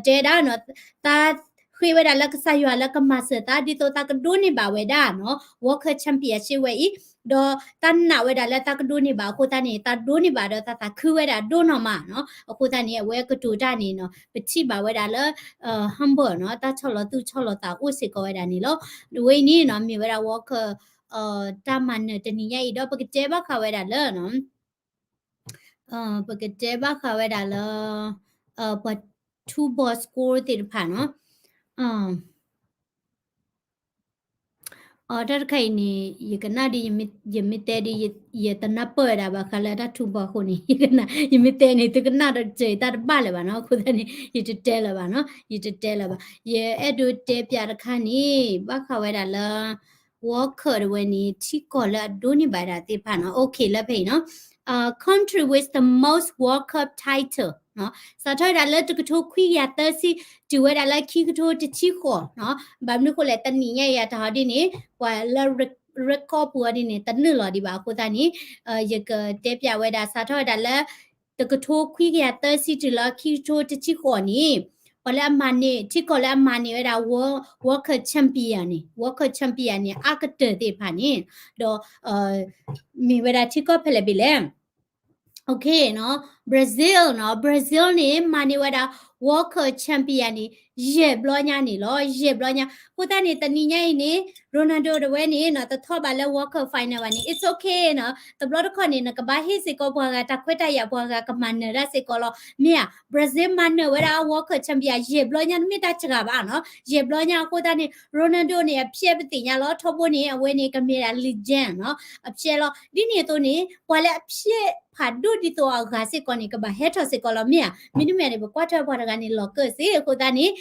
တဲဒၣ်နီၤ သးဃ့ဝဲဒၣ်လၢကစၢ်ယွၤလၢကမၤစၢၤသး ဒ်သိးသးကဒိးန့ၢ်ဘၣ်ဝဲဒၣ်နီၤ World Cup Championship ဝဲအံၤ, ဒီးသးနာ်ဝဲဒၣ်လၢသးကဒိးန့ၢ်ဘၣ်အဃိသတးန့ၣ် သးဒိးန့ၢ်ဘၣ်ဒီးသးသးခုဝဲဒၣ်ဒိၣ်နီၢ်မးနီၤ, အဃိသတးန့ၣ် အဝဲကတိၤတၢ်န့ၣ်နီၤ ပထံၣ်ဘၣ်ဝဲဒၣ်လၢ humble နီၤ တၢ်ဆီၣ်လီၤသူၣ်ဆီၣ်လီၤသးအိၣ်စ့ၢ်ကီးဝဲဒၣ်န့ၣ်လီၤ. အဝဲအံၤန့ၣ်နီၤ မ့ၢ်ဝဲဒၣ် World Cup တၢ်မၤနၢၤတနံၤညါအံၤ ဒီးပကတဲဘၣ်ဃးဝဲဒၣ်လၢနီၤ ပကတဲဘၣ်ဃးဝဲဒၣ်လၢ ပှၤထူဘီ score သ့ၣ်တဖၣ်နီၤ, အတၢ်တခါအံၤန့ၣ် ယကနၣ်ဒ် ယမ့ၢ်တဲဒ် ယတနၢ်ပၢၢ်ဝဲဒၣ်ဘၣ်ဃးလၢတၢ်ထူဘီအဃိန့ၣ် ယမ့ၢ်တဲန့ၣ် သုကနၣ်ဒီးစၢၤတၢ်တဘၣ်လၢၤဘၣ်နီၤ, အဃိသတးန့ၣ် ယတတဲလၢၤဘၣ်နီၤ, ယတတဲလၢၤဘၣ်. ယအဲၣ်ဒိးတဲပျးတခါန့ၣ် ဘၣ်ဃးဝဲဒၣ်လၢ World Cup တဝဲန့ၣ် ထံကီၢ်လၢအဒိးန့ၢ်ဘၣ်ဒၣ်သ့ၣ်တဖၣ်နီၤ, OK လၢဖဲအံၤနီၤ country with the most World Cup title နီၤ, စးထီၣ်ဝဲဒၣ်လၢတကထိခွံကယၤသၢဆံ တုၤဝဲဒၣ်လၢခံကထိတဆံဃိးနီၤ, ဘၣ်မနုၤအဃိလဲၣ် တနံၤညါအံၤအတၢ်ဟီဒ်န့ၣ် ပှၤလၢ record ပူၤအီၤဒ်န့ၣ် တနုာ်လီၤဒံးဘၣ်အဃိသတးန့ၣ် ယကတဲပျးဝဲဒၣ် စးထီၣ်ဝဲဒၣ်လၢ တကထိခွံကယၤသၢဆံတုၤလၢခံကထိတဆံဃိးန့ၣ် ပှၤလၢအမၤန့ၢ် ထံကီၢ်လၢအမၤန့ၢ်ဝဲဒၣ် World, World Cup champion န့ၣ် World Cup champion န့ၣ် အါကတၢၢ်သ့ၣ်တဖၣ်န့ၣ် ဒီး မ့ၢ်ဝဲဒၣ်ထံကီၢ်ဖဲလဲၣ်ဘ့ၣ်လဲၣ် OK နီၤ Brazil နီၤ Brazil န့ၣ် မၤန့ၢ်ဝဲဒၣ် World Cup champion န့ၣ် ယဲၢ်ဘျီညါန့ၣ်လီၤ, ယဲၢ်ဘျီညါ. အဃိသတးန့ၣ် တနံၤညါအံၤန့ၣ် Ronaldo တဝဲန့ၣ်နီၤ တထီၣ်ဘၣ်လၢ World Cup final ဘၣ်န့ၣ် it's okay နီၤ, တဘျီတခီၣ်န့ၣ် နကဘၣ်ဟ့ၣ်စ့ၢ်ကီးပှၤဂၤတၢ်ခွဲးတၢ်ယာ် ပှၤဂၤကမၤနၢၤတၢ်စ့ၢ်ကီးလီၤ. မ့ၢ်ဧါ, Brazil မၤနၢၤဝဲဒၣ် World Cup champion ယဲၢ်ဘျီညါ တမ့ၢ်တၢ်စှၤဘၣ်နီၤ, ယဲၢ်ဘျီညါအဃိသတးန့ၣ် Ronaldo န့ၣ် အဖျဲၣ်ပသ့ၣ်ညါလီၤ, ထီဘိန့ၣ် အဝဲန့ၣ်ကမ့ၢ်ဒၣ် legend နီၤ, အဖျဲၣ်လီၤ. ဒ်န့ၣ်အသိးန့ၣ် ပှၤလၢအဖျဲၣ်ဖးဒိၣ်ဒ်သိးအဂၤစ့ၢ်ကီးန့ၣ် ကဘၣ်ဟဲထီၣ်စ့ၢ်ကီးလီၤ မ့ၢ်ဧါ. မ့တမ့ၢ်န့ၣ် ပကွၢ်ထွဲပှၤတဂၤန့ၣ် လီၤကၢၣ်စ့ၢ် အဃိသတးန့ၣ်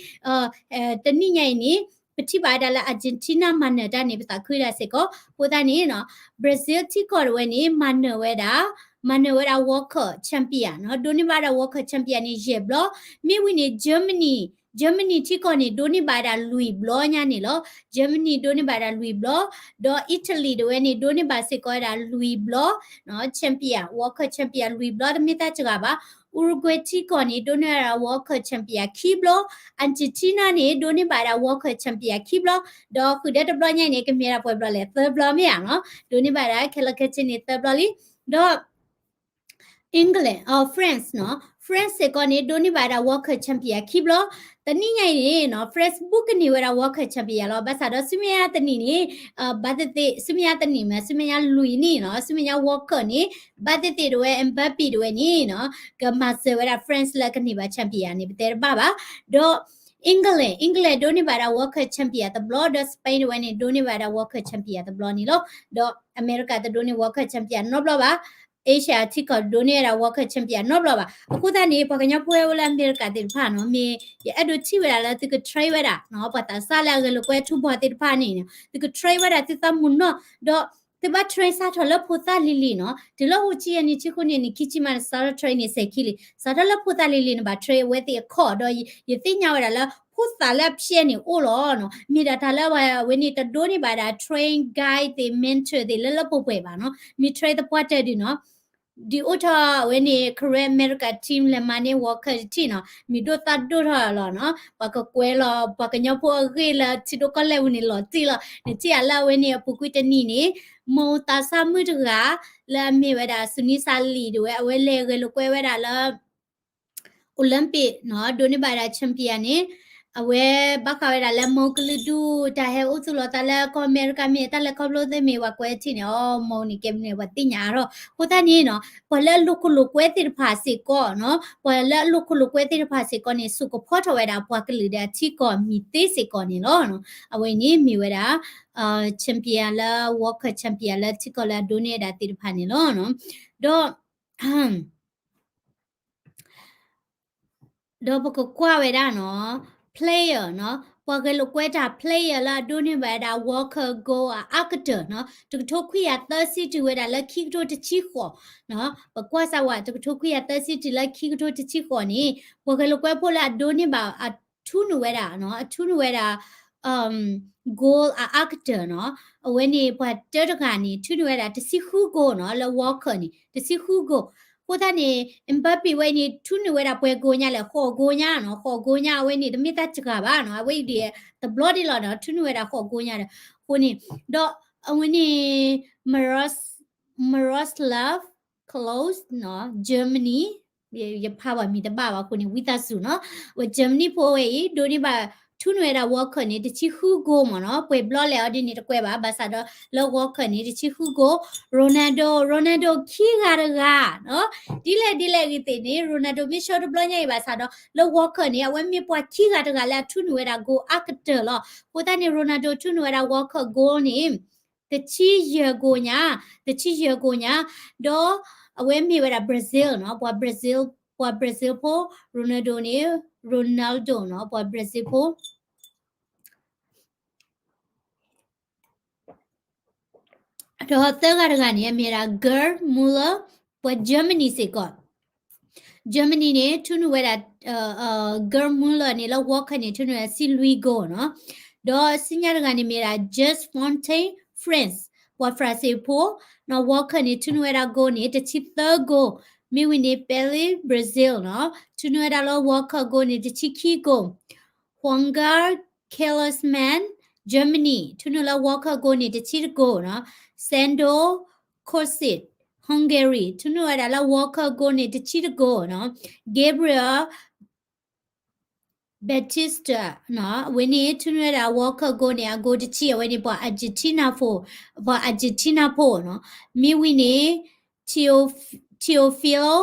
တနံၣ်ညါအံၤန့ၣ် ပထံၣ်ဘၣ်ဝဲဒၣ်လၢ Argentina မၤနၢၤတၢ်န့ၣ် ပသးခုဒၣ်စ့ၢ်ကီး အဃိသတးန့ၣ်နီၤ Brazil ထံကီၢ်တဝဲန့ၣ် မၤနၢၤဝဲဒၣ် မၤနၢၤဝဲဒၣ် World Cup champion နီၤ, ဒိးန့ၢ်ဘၣ်ဝဲဒၣ် World Cup champion န့ၣ် ယဲၢ်ဘျီ, မ့ၢ်ဝံၤန့ၣ် Germany, Germany ထံကီၢ်န့ၣ် ဒိးန့ၢ်ဘၣ်ဝဲဒၣ်လွံၢ်ဘျီညါန့ၣ်လီၤ. Germany ဒိးန့ၢ်ဘၣ်ဝဲဒၣ်လွံၢ်ဘျီ, ဒီး Italy တဝဲန့ၣ် ဒိးန့ၢ်ဘၣ်စ့ၢ်ကီးဝဲဒၣ်လွံၢ်ဘျီ champion, World Cup champion လွံၢ်ဘျီ တမ့ၢ်တၢ်စှၤဘၣ်. Uruguay ထံကီၢ်န့ၣ် ဒိးန့ၢ်ဝဲဒၣ် World Cup champion ခံဘျီ, Argentina န့ၣ် ဒိးန့ၢ်ဘၣ်ဝဲဒၣ် World Cup champion ခံဘျီ, ဒီးဃုာ်ဒီးတဘျီညါအံၤန့ၣ် ကမ့ၢ်ဝဲဒၣ်ပှဲၤဘျီလဲၣ် သၢဘျီမ့ၢ်ဧါနီၤ, ဒိးန့ၢ်ဘၣ်ဝဲဒၣ်ခဲလၢာ်ခဲဆ့န့ၣ် သၢဘျီလံ. ဒီး England, အ France နီၤ, France စ့ၢ်ကီးန့ၣ် ဒိးန့ၢ်ဘၣ်ဝဲဒၣ် World Cup champion ခံဘျီ, တနံၣ်ညါအံၤန့ၣ်နီၤ France ဘူးကန့ၢ်ဝဲဒၣ် World Cup champion လီၤ. ဘၣ်ဆၣ်ဒီးဆူမဲာ်ညါတနံၣ်န့ၣ် ဘၣ်သ့ၣ်သ့ၣ် ဆူမဲာ်ညါတနံၣ်မ့ၢ် ဆူမဲာ်ညါလွံၢ်နံၣ်နီၤ, ဆူမဲာ်ညါ World Cup န့ၣ် ဘၣ်သ့ၣ်သ့ၣ်တဝဲ Mbappe တဝဲန့ၣ်နီၤ ကမၤစၢၤဝဲဒၣ် France လၢကန့ၢ်ဘၣ် champion န့ၣ် ပတဲတဘၣ်ဘၣ်. ဒီး England, England ဒိးန့ၢ်ဘၣ်ဝဲဒၣ် World Cup champion တဘျီ, ဒီး Spain တဝဲန့ၣ် ဒိးန့ၢ်ဘၣ်ဝဲဒၣ် World Cup champion တဘျီန့ၣ်လီၤ. ဒီး America တဒိးန့ၢ် World Cup champion နီတဘျီဘၣ်. Asia ထံကီၢ်ဒိးန့ၢ်ဝဲဒၣ် World Cup champion နီတဘျီဘၣ်. အဃိသတးန့ၣ် ပှၤကညီဖိအိၣ်လၢ America သ့ၣ်တဖၣ်နီၤ မ့ၢ်ယအဲၣ်ဒိးထံၣ်ဝဲဒၣ်လၢသုက train ဝဲဒၣ်နီၤ ပှၤသးစၢ်လၢအဂဲၤလိာ်ကွဲထူဘီသ့ၣ်တဖၣ်န့ၣ် သုက train ဝဲဒၣ်သုသးမုာ်နီၢ်, ဒီးသုဘၣ် train စးထီၣ်လၢဖိသၣ်လံၤလံၤနီၤ, တုၤလၢအိၣ်ဆံယဲၢ်နံၣ်ဆံဃုနံၣ်န့ၣ် ခံဆံမးန့ၣ် စးထီၣ် train န့ၣ် စဲၤခံလံ, စးထီၣ်လၢဖိသၣ်လံၤလံၤန့ၣ် ဘၣ် train အဝဲသ့ၣ်အခီၣ်ဒီး ယသ့ၣ်ညါဝဲဒၣ်လၢ ဖိသၣ်လၢအဖျဲးန့ၣ်အိၣ်လီၤနီၤ. မ့ၢ်ဒၣ်တၢ်လၢအဝဲန့ၣ် တဒိးန့ၢ်ဘၣ်ဒၣ် train guide သ့ၣ် mentor သ့ၣ်လၢလၢပှဲၤပှဲၤဘၣ်နီၤ. မ့ၢ် train သပှၢ်တၢၢ်ဒုးနီၤ ဒုးအိၣ်ထီၣ်အဝဲန့ၣ် Korea America team လဲၤမၤန့ၢ် World Cup တထံၣ်နီၤ, မ့ၢ်ဒိၣ်သးဒိၣ်ထီၣ်လီၤနီၤ. ပှၤကကွဲးလီၤ ပှၤကညီဖိအဂ့ၢ်လၢထံဒိၣ်ကီၢ်လဲၢ်ပူၤန့ၣ်လီၤတံၢ်လီၤ. နထံၣ်အလၢအဝဲန့ၣ်အပူၤကွံာ်တနံၤန့ၣ် မိၢ်သးစၢ်မုၣ်တဂၤ လၢအမ့ၢ်ဝဲဒၣ် Sunisa Lee ဒၣ်ဝဲ အဝဲလဲၤဂဲၤလိာ်ကွဲဝဲဒၣ်လၢ Olympic နီၤ, ဒိးန့ၢ်ဘၣ်ဒၣ် champion န့ၣ် အဝဲဘၣ်ဃးဝဲဒၣ်လၢမိၢ်ကလုာ်ဒူၣ် တၢ်ဟဲအိၣ်သူၣ်လီၤသးလၢကီၢ်အမဲရကၤမ့ၢ် တၢ်လဲၤခီဖျိသ့ၣ်မ့ၢ် ပှၤကွဲးထံၣ်န့ၣ် အီ မိၢ်န့ၣ်ကဲမနုၤ ပှၤသ့ၣ်ညါအါထီၣ်. အဃိသတးန့ၣ်နီၤ ပှၤလၢအလိာ်ခိၣ်လိာ်ကွဲသ့ၣ်တဖၣ်စ့ၢ်ကီးနီၤ, ပှၤလၢအလိာ်ခိၣ်လိာ်ကွဲသ့ၣ်တဖၣ်စ့ၢ်ကီးန့ၣ် စိာ်ကဖီထီၣ်ဝဲဒၣ်ပှၤကလုာ်ဒီးအထံကီၢ်မံၤသ့စ့ၢ်ကီးန့ၣ်လီၤ. အဝဲန့ၣ်မ့ၢ်ဝဲဒၣ် champion လၢ World Cup champion လၢထံကီၢ်လၢအဒိးန့ၢ်ဒၣ်သ့ၣ်တဖၣ်န့ၣ်လီၤ. ဒီး ဒီးပကကွၢ်ဝဲဒၣ်နီၤ player နီၤ, ပှၤဂဲၤလိာ်ကွဲတၢ် player လၢအဒိးန့ၢ်ဘၣ်ဝဲဒၣ် World Cup goal အအါကတၢၢ်နီၤ, တကထိခွံကယၤသၢဆံတုၤဝဲဒၣ်လၢခံကထိတဆံဃိးနီၤ, ပကွၢ်စၢ်ဝဲ တကထိခွံကယၤသၢဆံတုၤလၢခံကထိတဆံဃိးန့ၣ် ပှၤဂဲၤလိာ်ကွဲဖိလၢအဒိးန့ၢ်ဘၣ် အထူးနုာ်ဝဲဒၣ်နီၤ, အထူးနုာ်ဝဲဒၣ် goal အအါကတၢၢ်နီၤ, အဝဲန့ၣ်ပှၤတၢတဂၤန့ၣ် ထူးနုာ်ဝဲဒၣ်တဆံဃု goal နီၤ, လၢ World Cup န့ၣ် တဆံဃု goal. အဃိသတးန့ၣ် Mbappe ဝဲန့ၣ် ထူးနုာ်ဝဲဒၣ်ပှဲၤ goal ညါလဲၣ်, ဃိး goal ညါနီၤ, ဃိး goal ညါ အဝဲန့ၣ်တမ့ၢ်တၢ်စှၤဘၣ်နီၤ, အဝဲအံၤဒ်တဘျီဒ်လီၤနီၤ, ထူးနုာ်ဝဲဒၣ်ဃိး goal ညါဒီး အဃိန့ၣ် ဒီးအဝဲန့ၣ် Miros-, Miroslav Klose နီၤ, Germany ယဖးဘၣ်မံၤတဘၣ်ဘၣ်အဃိန့ၣ် ဝံသးစူၤနီၤ, အဝဲ Germany ဖိဝဲအံၤ ဒိးန့ၢ်ဘၣ် ထူးနုာ်ဝဲဒၣ် World Cup န့ၣ် တဆံဃု goal မ့ၢ်နီၤ, ပှဲၤဘျီလဲၣ်အီၤဒ်န့ၣ်တကွဲးဘၣ်, ဘၣ်ဆၣ်ဒီးလၢ World Cup န့ၣ် တဆံဃု goal, Ronaldo, Ronaldo ခံဂၤတဂၤနီၤ, ဒ်လဲၣ်ဒ်လဲၣ်ဂ့ၤသ့ၣ်န့ၣ် Ronaldo မ့ၢ်ဆှၢတဘျီညါအံၤဘၣ်ဆၣ်ဒီး လၢ World Cup န့ၣ် အဝဲမ့ၢ်ပှၤခံဂၤတဂၤလၢအထူးနုာ်ဝဲဒၣ် goal အါကတၢၢ်လီၤ. အဃိသတးန့ၣ် Ronaldo ထူးနုာ်ဝဲဒၣ် World Cup goal န့ၣ် တဆံယဲၢ် goal ညါ, တဆံယဲၢ် goal ညါ, ဒီးအဝဲမ့ၢ်ဝဲဒၣ် Brazil နီၤ, ပှၤ Brazil, ပှၤ Brazil ဖိ, Ronaldo န့ၣ် Ronaldo နီၤ, ပှၤ Brazil ဖိ ဒီးသၢဂၤတဂၤန့ၣ် အမ့ၢ်ဝဲဒၣ် Gerd Müller, ပှၤ Germany စ့ၢ်ကီး, Germany န့ၣ် ထူးနုာ်ဝဲဒၣ် Gerd Müller န့ၣ် လၢ World Cup န့ၣ် ထူးနုာ်ဝဲဒၣ်တဆံလွံၢ် goal နီၤ, ဒီးဆူညါတဂၤန့ၣ်မ့ၢ်ဝဲဒၣ် Just Fontaine, France, ပှၤ France ဖိ, နီၤ, World Cup န့ၣ် ထူးနုာ်ဝဲဒၣ် goal န့ၣ် တဆံသၢ goal, မ့ၢ်ဝံၤန့ၣ် Pele, Brazil နီၤ, ထူးနုာ်ဝဲဒၣ်လၢ World Cup goal န့ၣ် တဆံခံ goal, Juan Nagelsmann, Germany, ထူးနုာ်လၢ World Cup goal န့ၣ် တဆံတ goal နီၤ, Sandor Kocsis, Hungary, ထူးနုာ်ဝဲဒၣ်လၢ World Cup goal န့ၣ် တဆံတ goal နီၤ, Gabriel Baptista နီၤ, အဝဲန့ၣ် ထူးနုာ်ဝဲဒၣ် World Cup goal န့ၣ် အ goal တဆံ, အဝဲန့ၣ် ပှၤ Argentina ဖိ, ပှၤ Argentina ဖိနီၤ, မ့ၢ်ဝံၤန့ၣ် Teo-, Teofilo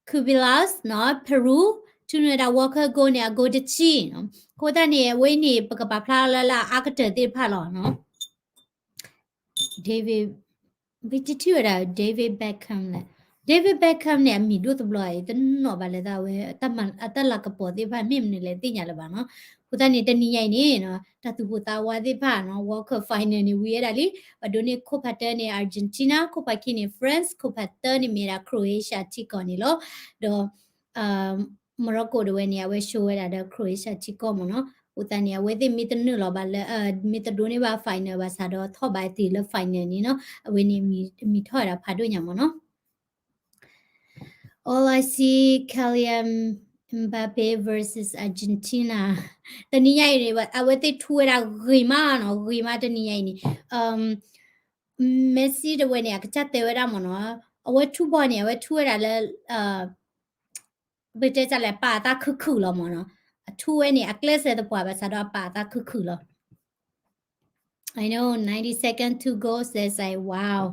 Cubillas နီၤ, Peru, ထူးနုာ်ဝဲဒၣ် World Cup goal န့ၣ် အ goal တဆံနီၤ, အဃိသတးန့ၣ် အဝဲန့ၣ် ပကပာ်ဖျါလၢလၢအအါကတၢၢ်သ့ၣ်တဖၣ်လီၤနီၤ. David, ဘၣ်တထံၣ်ဝဲဒၣ် David Beckham လဲၣ်, David Beckham န့ၣ် အမံၤဒိၣ်တဘျီအံၤ တနီၣ်ဘၣ်လၢတၢ်ဝဲ အတၢ်လၤကပီၤသ့ၣ်တဖၣ် မ့ၢ်မနုၤလဲၣ်သ့ၣ်ညါလၢၤဘၣ်နီၤ, အဃိသတးန့ၣ် တနံၤညါအံၤန့ၣ် တၢ်သူၣ်ပိၢ်သးဝးသ့ၣ်တဖၣ်နီၤ, World Cup final န့ၣ် ဝံၤဝဲဒၣ်လံ, ပှၤဒိးန့ၢ်ခိၣ်ဖးတၢန့ၣ် Argentina, ခိၣ်ဖးခံန့ၣ် France, ခိၣ်ဖးသၢန့ၣ်မ့ၢ်ဒၣ် Croatia ထံကီၢ်န့ၣ်လီၤ, ဒီး Morocco ဒၣ်ဝဲန့ၣ် အဝဲ show ဝဲဒၣ်ဒီး Croatia ထံကီၢ်မ့ၢ်နီၤ, အဃိသတးန့ၣ် အဝဲသ့ၣ်မ့ၢ်တနုာ်လီၤဘၣ်လၢ မ့ၢ်တဒိးန့ၢ်ဘၣ် final ဘၣ်ဆၣ်ဒီး ထီၣ်ဘၣ်သ့ၣ်လၢ final န့ၣ်နီၤ, အဝဲန့ၣ်မံၤထီၣ်ဝဲဒၣ်ဖးဒိၣ်ညါမ့ၢ်နီၤ. All I see, Kylian Mbappe versus Argentina. တနံၤညါအံၤန့ၣ် အဝဲသ့ၣ်ထူဝဲဒၣ်ဂ့ၤမးနီၤ, ဂ့ၤမးတနံၤညါအံၤန့ၣ်, Messi တဝဲန့ၣ် အကစၢ်တဲဝဲဒၣ်မ့ၢ်နီၤ, အဝဲထူဘီန့ၣ် အဝဲထူဝဲဒၣ်လၢ ပတဲတၢ်လဲၣ် ပာ်အသးခုၣ်ခုၣ်လီၤမ့ၢ်နီၤ, အထူဝဲန့ၣ် အကျဲးစၢးသပှၢ်ဘၣ်ဆၣ်ဒီးအပာ်အသးခုၣ်ခုၣ်လီၤ. I know, ninety second, two goals, that's like, wow.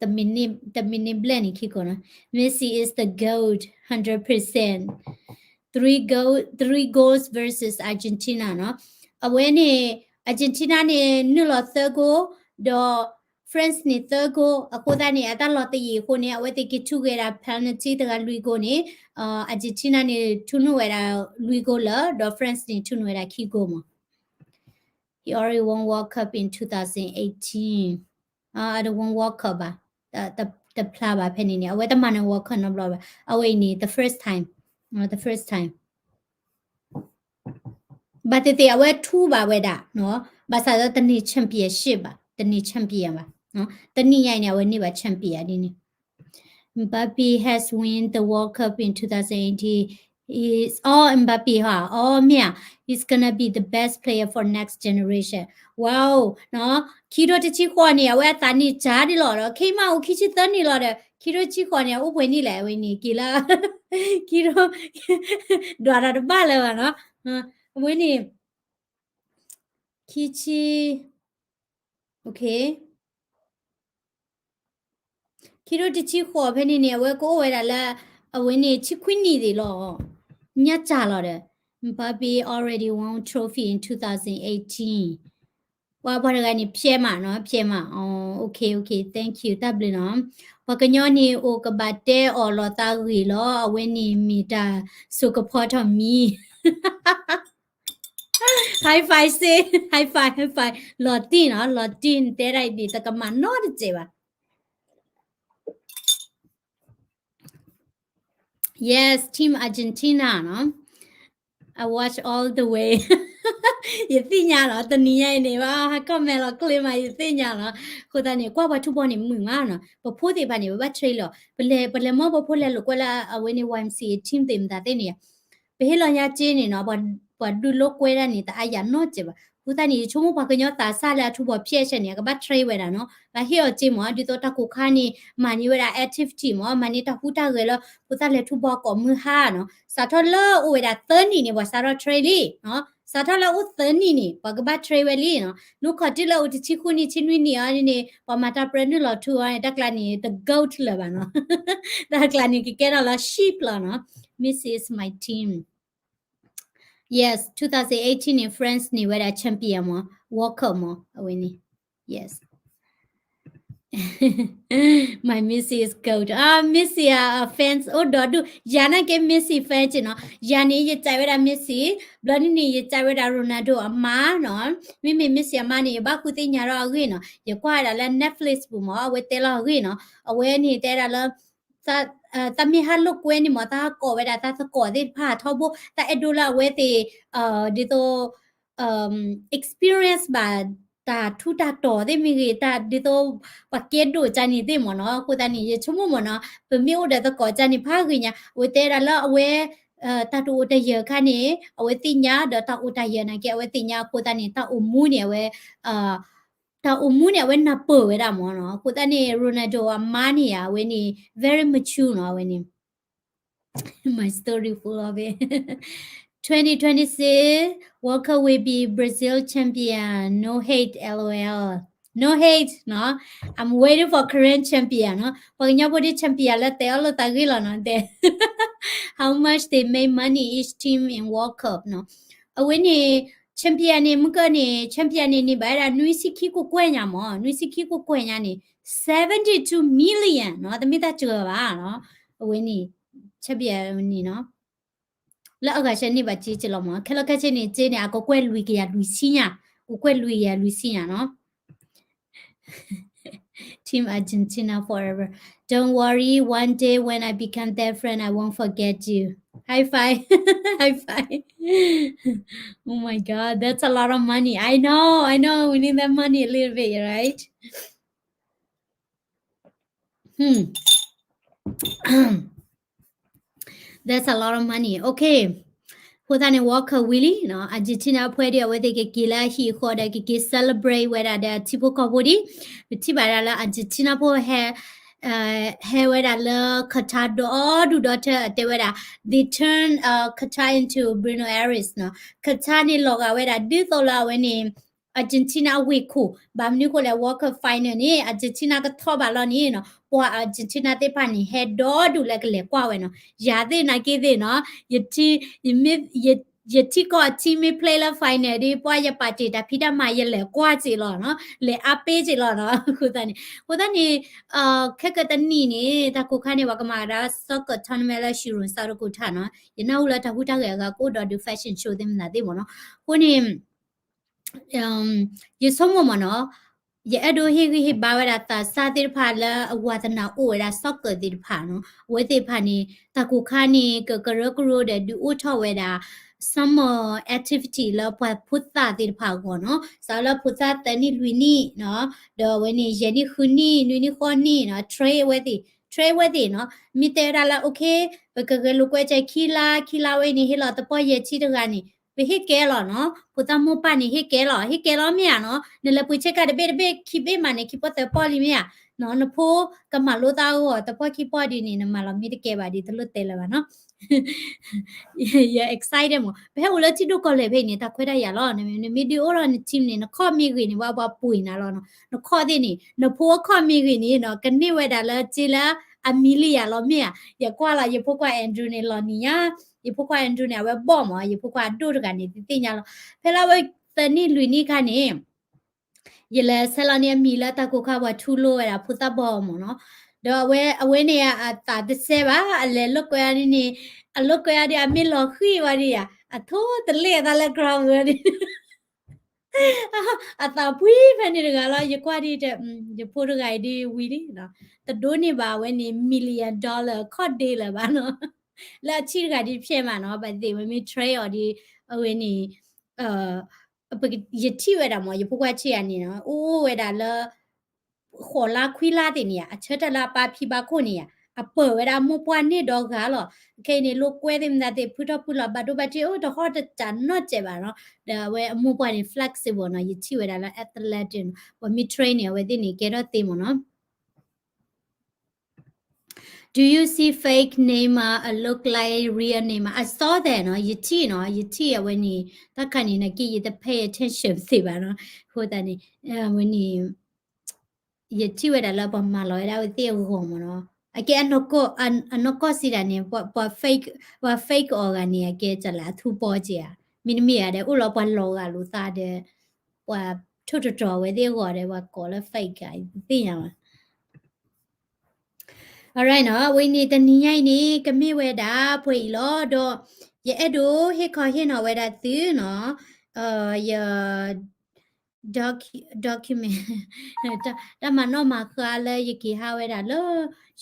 တမံးနံးဘျဲၣ်န့ၣ်ခံကိးနီၤ, Messi is the goat, hundred percent. Three goal, three goals versus Argentina နီၤ, အဝဲန့ၣ် Argentina န့ၣ် နုာ်လီၤသၢ goal ဒီး France န့ၣ် သၢ goal အဃိသတးန့ၣ် အတၢ်လီၤတယံာ်အဃိန့ၣ် အဝဲသ့ၣ်က့ၤထူဂဲၤဒၣ် penalty တဂၤလွံၢ် goal န့ၣ်, Argentina န့ၣ် ထူနုာ်ဝဲဒၣ်လွံၢ် goal လၢာ်, ဒီး France န့ၣ် ထူနုာ်ဝဲဒၣ်ခံ goal မ့ၢ်. He already won World Cup in two thousand eighteen. အတ won World Cup ဘၣ်, တဖျါဘၣ်ဖဲန့ၣ်န့ၣ် အဝဲတမၤနၢၤ World Cup နီတဘျီဘၣ်, အဝဲအံၤန့ၣ် the first time, the first time. ဘၣ်သ့ၣ်သ့ၣ်အဝဲထူဘၣ်ဝဲဒၣ်နီၤ, ဘၣ်ဆၣ်ဒီးတန့ၢ် championship ဘၣ်, တန့ၢ် champion ဘၣ်. တနံၣ်ညါအံၤန့ၣ် အဝဲန့ၢ်ဘၣ် champion ဒ်န့ၣ်. Mbappe has win the World Cup in two thousand eighteen. Is all Mbappe ဟါ, အီ မ့ၢ်ဧါ, is gonna be the best player for next generation. Wow, နီၤ, ခံထိတဆံဃိးန့ၣ် အဝဲအသးန့ၢ်စှၤဒ်လီၤဒီး ခဲအံၤမးအိၣ်ခံဆံသၢနံၣ်လီၤဒီး ခံထိတဆံဃိးန့ၣ် အအိၣ်ပှဲၤနံၣ်လဲၣ် အဝဲန့ၣ် က့ၤလၢ ခံထိ ဒွးတၢ်တဘၣ်လၢၤဘၣ်နီၤ. အဝဲန့ၣ် ခံဆံ ခံထိတဆံဃိးဖဲန့ၣ်န့ၣ် အဝဲကအိၣ်ဝဲဒၣ်လၢ အဝဲန့ၣ် ဆံခွံနံၣ်သ့ၣ်လီၤ. ညါစၢ်လီၤဒီး Mbappe already won trophy in two thousand eighteen. ပှၤ ပှၤတဂၤန့ၣ် ဖျဲမးနီၤ, ဖျဲမး, အီ okay, okay, thank you, တၢ်ဘျုးနီၤ. ပှၤကညီန့ၣ် အိၣ်ကဘၣ်တဲအီၤလီၤသးဂ့ၤလီၤ, အဝဲန့ၣ်မ့ၢ်တၢ်စိာ်ကဖီထီၣ်မံ High five စ့, high five, high five, လီၤတံၢ်နီၤ, လီၤတံၢ် နတဲဒၣ်အံၤဒ် တကမၣ်နီတစဲးဘၣ်. Yes, Team Argentina နီၤ. I watch all the way. ယသ့ၣ်ညါလီၤ, တနံၤညါအံၤန့ၣ် ဘၣ်ဟး comment လီၤချ့မး, ယသ့ၣ်ညါလီၤ. အဃိသတးန့ၣ် ကွၢ်ပှၤထူဘီန့ၣ်မုာ်မးနီၤ, ပဖိသ့ၣ်တဖၣ်န့ၣ် ပဘၣ် train လီၤ. ပလဲၤ, ပလဲၤမ့ၢ်ပဖိလဲၤလိာ်ကွဲလၢအဝဲန့ၣ် Y M C A team သ့ၣ်မတၤသ့ၣ်န့ၣ် ပဟ့ၣ်လီၤညါစ့န့ၣ်နီၤ, ပှၤ, ပှၤဒုးလိာ်ကွဲဒၣ်န့ၣ် တအါယၤနီတစဲးဘၣ်. အဃိသတးန့ၣ် ယဆိကမိၣ်ပှၤကညီသးစၢ်လၢအထူဘီဖျဲးဆဲန့ၣ် အကဘၣ် train ဝဲဒၣ်နီၤ, ဘၣ်ဟ့ၣ်အီၤစ့မး, ဒ်သိးတၢ်ကိၢ်ခါန့ၣ် မၤန့ၢ်ဝဲဒၣ် activity မး, မၤန့ၢ်တၢ်ဟူးတၢ်ဂဲၤလၢ ဖိသၣ်လဲၤထူဘီကိးမုၢ်ဟါနီၤ. စးထီၣ်လၢအိၣ်ဝဲဒၣ်သၢနံၣ်န့ၣ် ပှၤစးထီၣ် train လံနီၤ, စးထီၣ်လၢအိၣ်သၢနံၣ်န့ၣ် ပှၤကဘၣ် train ဝဲလံနီၤ. နူခီၣ်တုၤလၢအိၣ်တဆံဃုနံၣ် ဆံနွံနံၣ်အီၤန့ၣ် ပှၤမၤတၢ်ပြၢနုာ်လီၤထူအီၤန့ၣ် တၢ်ကျါန့ၣ် the goat လၢၤဘၣ်နီၤ, တၢ်ကျါန့ၣ် ကကဲထီၣ်လၢ sheep လီၤနီၤ. Missi is my team. Yes, two thousand eighteen န့ၣ် France န့ၢ်ဝဲဒၣ် champion မး, World Cup မး, အဝဲန့ၣ်. Yes. My Messi is goat. အ Messi အ fans အိၣ်ဒီဒူၣ်, ယၤန့ၣ်က့ Messi fans နီၤ, ယၤန့ၣ် ယစံးဝဲဒၣ် Messi, ဘျီန့ၣ်န့ၣ် ယစံးဝဲဒၣ် Ronaldo အမါနီၤ, မ့မ့ၢ် Messi အမါန့ၣ် ယဘၣ်ဃုသ့ၣ်ညါထီၣ်အဂ့ၢ်နီၤ, ယကွၢ်ဝဲဒၣ်လၢ Netflix ပူၤမး, အဝဲတဲလီၤအဂ့ၢ်နီၤ, အဝဲန့ၣ်တဲဒၣ်လၢ သးမ့ၢ်ဟးလိာ်ကွဲန့ၣ်မး သးဟးကိးဝဲဒၣ်သးသကိးသ့ၣ်တဖၣ်ထီဘိ, သးအဲၣ်ဒိးလၢအဝဲသ့ၣ် ဒ်သိး experience ဘၣ်တၢ်ထူးတၢ်တီၤသ့ၣ်မ့ၢ်ဂ့ၤ, တၢ်ဒ်သိး ပှၤကဲဒိၣ်ကၢ်န့ၣ်သ့ၣ်မ့ၢ်နီၤ. အဃိသတးန့ၣ် ယဆိကမိၣ်မ့ၢ်နီၤ, ပမ့ၢ်အိၣ်ဒီးသကိးကၢ်န့ၣ် ဖးဂ့ၤညါ, အဝဲတဲဒၣ်လၢအဝဲ တၢ်တအိၣ်တယၢၢ်ခါန့ၣ် အဝဲသ့ၣ်ညါ, ဒီးတၢ်အိၣ်တၢ်ယၢၢ်နာ်က့ အဝဲသ့ၣ်ညါ. အဃိသတးန့ၣ် တၢ်အိၣ်မူန့ၣ် အဝဲ တၢ်အိၣ်မူန့ၣ် အဝဲနၢ်ပၢၢ်ဝဲဒၣ်မ့ၢ်နီၤ. အဃိသတးန့ၣ် Ronaldo အမါန့ၣ် အဝဲန့ၣ် very mature နီၤ, အဝဲန့ၣ် My story full of it. Twenty twenty-six World Cup will be Brazil champion. No hate, L O L. No hate နီၤ. I'm waiting for Korean champion နီၤ. ပှၤကညီဖိဒ် champion လၢတဲအီၤလိာ်သးဂ့ၢ်လီၤနီၤ, တဲ How much they make money each team in World Cup နီၤ. အဝဲန့ၣ် champion န့ၣ် မုၢ်ကၢၢ်န့ၣ် champion န့ၣ် န့ၢ်ဘၣ်ဝဲဒၣ် နွံဆံခံကကွဲၢ်ညါမး, နွံဆံခံကကွဲၢ်ညါန့ၣ် seventy-two million နီၤ, တမ့ၢ်တၢ်စှၤဘၣ်နီၤ. အဝဲန့ၣ် champion န့ၣ်နီၤ, လၢအဂၤဆဲန့ၢ်ဘၣ်စ့က့လီၤမး, ခဲလၢာ်ခဲဆ့န့ၣ် စ့န့ၣ် အကကွဲၢ်လွံၢ်ကယၤလွံၢ်ဆံညါ, ကကွဲၢ်လွံၢ်ကယၤလွံၢ်ဆံညါနီၤ. Team Argentina forever. Don't worry, one day when I become their friend, I won't forget you. High five. High five. Oh my God, that's a lot of money. I know, I know. We need that money a little bit, right? Hmm. That's a lot of money. Okay. အဃိသတးန့ၣ် World Cup ဝံၤလံနီၤ, Argentina အဖှဲဒ်အဝဲသ့ၣ်ကက့ၤလၢအဟံၣ်အဃီဒီး ကက့ၤ celebrate ဝဲဒၣ်ဒီးထံဖိကီၢ်ဖိဒ်, ပထံၣ်ဘၣ်ဒၣ်လၢ Argentina ဖိဟဲ ဟဲဝဲဒၣ်လၢ Qatar ဒီဒူၣ်ဒီထၢ အတဲဝဲဒၣ် they turn Qatar into Buenos Aires နီၤ. Qatar န့ၣ်လီၤဂာ်ဝဲဒၣ်ဒ်သိးလၢအဝဲန့ၣ် Argentina အဝ့ၢ်ခိၣ်, ဘၣ်မနုၤအဃိလဲၣ် World Cup final န့ၣ် Argentina ကထီၣ်ဘၣ်လီၤန့ၣ်နီၤ, ပှၤ Argentina သ့ၣ်တဖၣ်န့ၣ် ဟဲဒီဒူၣ်လၢကလဲၤကွၢ်ဝဲနီၤ. ယၤသ့ၣ်နာ်က့သ့ၣ်နီၤ, ယထံကီၢ်အ team မ့ၢ် play လၢ final ဒီး ပှၤယပာ်တ့ၢ်တၢ်ဖံးတၢ်မၤ ယလဲၤကွၢ်စ့ၢ်လီၤနီၤ, လဲၤအါပ့စ့ၢ်လီၤနီၤ. အဃိသတးန့ၣ် အဃိသတးန့ၣ် ခဲကတနံၣ်န့ၣ် တၢ်ကိၢ်ခါန့ၣ် ပှၤကမၤကဒါ soccer tournament လၢ Chiron စးတကိးထၣ်နီၤ, ယနၢ်ဟူလၢတၢ်ဟူးတၢ်ဂဲၤအဂၤကအိၣ်ဒီးဒုး fashion show သ့ၣ်မနုၤသ့ၣ်မ့ၢ်နီၤ. အဃိန့ၣ် ယဆိကမိၣ်မ့ၢ်နီၤ, ယအဲၣ်ဒိးဟ့ၣ်ဂံၢ်ဟ့ၣ်ဘါဝဲဒၣ်သးစၢ်သ့ၣ်တဖၣ်လၢအဝၤသနာ်အိၣ်ဝဲဒၣ် soccer သ့ၣ်တဖၣ်နီၤ, အဝဲသ့ၣ်တဖၣ်န့ၣ် တၢ်ကိၢ်ခါန့ၣ် ကကရၢကရိဒီးဒုးအိၣ်ထီၣ်ဝဲဒၣ် summer activity လၢပှၤဖိသၣ်သ့ၣ်တဖၣ်အဂီၢ်နီၤ, စးလၢဖိသၣ်သၢနံၣ်လွံၢ်နံၣ်နီၤ, ဒီးအဝဲန့ၣ် ယဲၢ်နံၣ်ဃုနံၣ် နွံနံၣ်ဃိးနံၣ်နီၤ, train ဝဲသ့ၣ်, train ဝဲသ့ၣ်နီၤ, မ့ၢ်တဲဝဲဒၣ်လၢ okay ပကဂဲၤလိာ်ကွဲကဲခံလါ ခံလါဝဲန့ၣ် ဟ့ၣ်လီၤသပှၢ်ယဲၢ်ဆံတဂၤန့ၣ် ပဟ့ၣ်ကဲလီၤနီၤ, ဖိသၣ်မိၢ်ပၢ်န့ၣ် ဟ့ၣ်ကဲလီၤ ဟ့ၣ်ကဲလီၤမ့ၢ်ဧါနီၤ, နလဲၤပှ့ၤဆ့ကၤတဘ့ၣ်တဘ့ၣ်ခံဘ့ၣ်မးန့ၣ် ခံပီၢ်သၢပီၢ်လံမ့ၢ်ဧါနီၤ, နဖိကမၤလိသးအဂီၢ် သပှၢ်ခံပီၢ်ဒ်န့ၣ် နမၤလီၤမ့ၢ်တကဲဘၣ်ဒ် တလိၣ်တဲလၢၤဘၣ်နီၤ ယ excited မး, ပဟဲအိၣ်လၢထံဒိၣ်ကီၢ်လဲၢ်ဖဲအံၤန့ၣ် တၢ်ခွဲးတၢ်ယာ်လီၤ, နမ့ၢ်ဒုးအိၣ်ထီၣ်န team န့ၣ် နခီၣ်မ့ၢ်ဂ့ၤန့ၣ် ပှၤပှ့ၤနၤလီၤနီၤ, နခီၣ်သ့ၣ်န့ၣ် နဖိအခီၣ်မ့ၢ်ဂ့ၤန့ၣ်နီၤ ကန့ၢ်ဝဲဒၣ်လၢစ့လၢအမံၤလံယၤလီၤမ့ၢ်ဧါ, ယကွၢ်လီၤ ယဖိခွါ Andrew န့ၣ် လီၤနံၤညါ, ယဖိခွါ Andrew န့ၣ် အဝဲဘီၣ်မး ယဖိခွါအဒိၣ်တဂၤန့ၣ် သ့ၣ်ညါလီၤ, ဖဲလၢအဝဲသၢနံၣ်လွံၢ်နံၣ်ခါန့ၣ် ယလဲၤဆဲးလီၤန့ၢ်အမံၤလၢတၢ်ကိၢ်ခါ ပှၤထူလိဝဲဒၣ်ဖိသၣ်ဘီၣ်မးနီၤ, ဒီးအဝဲ အဝဲန့ၣ်အသးတစဲဘၣ် အလဲၤလိာ်ကွဲအီၤဒ်န့ၣ်, အလိာ်ကွဲအီၤဒ် အမ့ၢ်လီၤဃံၤဝဲဒ်ယၤ အထိတလဲအသးလၢ ground ဝဲဒ် အသးပှံၤဖဲန့ၣ်တဂၤလီၤ, ယကွၢ်ဒ်တဲ ယဖိတဂၤအံၤဒ်ဝံၤလံနီၤ, တဒိးန့ၢ်ဘၣ်အဝဲန့ၣ် million dollar ခီၣ်ဒ့လၢၤဘၣ်နီၤ, လၢအဆံၣ်တဂၤဒ်ဖျဲၣ်မးနီၤ, ဘၣ်သ့ၣ်ဝဲမ့ၢ် train အီၤဒ် အဝဲန့ၣ် ယထံၣ်ဝဲဒၣ်မး ယဖိခွါဆံးယၤန့ၣ်နီၤ အိၣ်ဝဲဒၣ်လၢ ဃိးလါခွံလါသ့ၣ်န့ၣ်ယါ အဆၢတၢ်လၢအပၢ်ဖံးဘၣ်ခိၣ်န့ၣ်ယါ အပၢၢ်ဝဲဒၣ်မိၢ်ပှၢ်န့ၢ်ဒီဂၤလီၤ. ခဲအံၤန့ၣ် လိာ်ကွဲသ့ၣ်မတၤသ့ၣ် ဖုထီၣ်ဖုလီၤ ဘၣ်ဒိဘၣ်ထံး အိၣ်တဟီၣ်တစးနီတစဲးဘၣ်နီၤ. ဒီးအဝဲအမိၢ်ပှၢ်န့ၣ် flexible နီၤ, ယထံၣ်ဝဲဒၣ်လၢ athletic နီၤ, ပှၤမ့ၢ် train န့ၣ် အဝဲသ့ၣ်န့ၣ် ကဲထီၣ်သ့မးနီၤ. Do you see fake Neymar? It look like real Neymar. I saw that နီၤ, ယထံၣ်နီၤ, ယထံၣ်အဝဲန့ၣ် တၢ်ခါန့ၣ် နာ်က့ ယတ pay attention သ့ဘၣ်နီၤ. အဃိသတးန့ၣ် အဝဲန့ၣ် ယထံၣ်ဝဲဒၣ်လၢပှၤမၤလီၤဝဲဒၣ်အဝဲသ့ၣ်အဂီၢ်မးနီၤ. အကဲအနီၢ်ကီၢ်စံးဒၣ်န့ၣ် ပှၤ fake ပှၤ fake အီၤဂၤန့ၣ် အကဲစးလၢအထူပီက့ၤဧါ, မ့တမ့ၢ်ဧါဒီး အိၣ်လီၤပှၤလီၤဂာ်လိာ်သးဒီး ပှၤထိၣ်တတြီၤဝဲသ့ၣ်အဂီၢ်ဒီး ပှၤကိးလၢ fake ဧါ, ယတသ့ၣ်ညါဘၣ်. Alright နီၤ, အဝဲန့ၣ်တနံၤညါအံၤန့ၣ် ကမ့ၢ်ဝဲဒၣ်ပှဲၤအံၤလီၤ. ဒီးယအဲၣ်ဒိးဟ့ၣ်ခီဟ့ၣ်နီၤဝဲဒၣ်သုနီၤ, ယ docu- document တၢ်မၤနီၣ်မၤဃါလၢယက့ၤဟးဝဲဒၣ်လၢ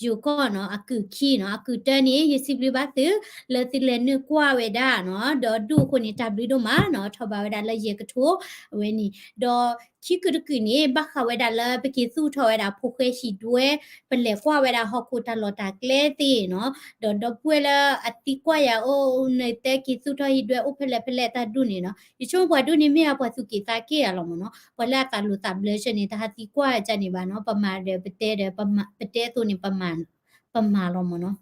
ယိၤကီၢ်နီၤ, အကုၢ်ခံနီၤ, အကုၢ်တၢန့ၣ် ယစံးဘျုးဘၣ်သု လၢသုလဲၤနုာ်ကွၢ်ဝဲဒၣ်နီၤ, ဒီးဒူၣ်အဃိန့ၣ် တၢ်ဘျုးဒိၣ်မးနီၤ, ထီၣ်ဘးဝဲဒၣ်လၢယဲၢ်ကထိ အဝဲန့ၣ်, ဒီးခံကုၢ်တကုၢ်န့ၣ် ဘၣ်ဃးဝဲဒၣ်လၢပက့ၤသူၣ်ထီၣ်ဝဲဒၣ်ဖိဃဲဟံၣ်ဒွဲ ပလဲၤကွၢ်ဝဲဒၣ်ဟီၣ်ခိၣ်တၢ်လီၢ်တၢ်ကျဲသ့ၣ်နီၤ, ဒီးဒီပုၢ်ဝဲၢ်လၢအသံကွၢ်ယၤအိၣ် နတဲက့ၤသူၣ်ထီၣ်ဟံၣ်ဒွဲအိၣ်ဖဲလဲၣ်ဖဲလဲၣ်တၢ်ဒူၣ်န့ၣ်နီၤ, ယဆိကမိၣ်ပှၤဒူၣ်န့ၣ်မ့ၢ်အပှၤသူၣ်က့ၤသးက့ၢ်အလီၤမးနီၤ, ပှၤလၢအသးလိာ်သးဘျၢဆၢန့ၣ် တဟးသံကွၢ်ကန့ၣ်ဘၣ်နီၤ, ပမၤဒီးပတဲဒီး ပတဲအသိးန့ၣ် ပမၤလီၤမးနီၤ,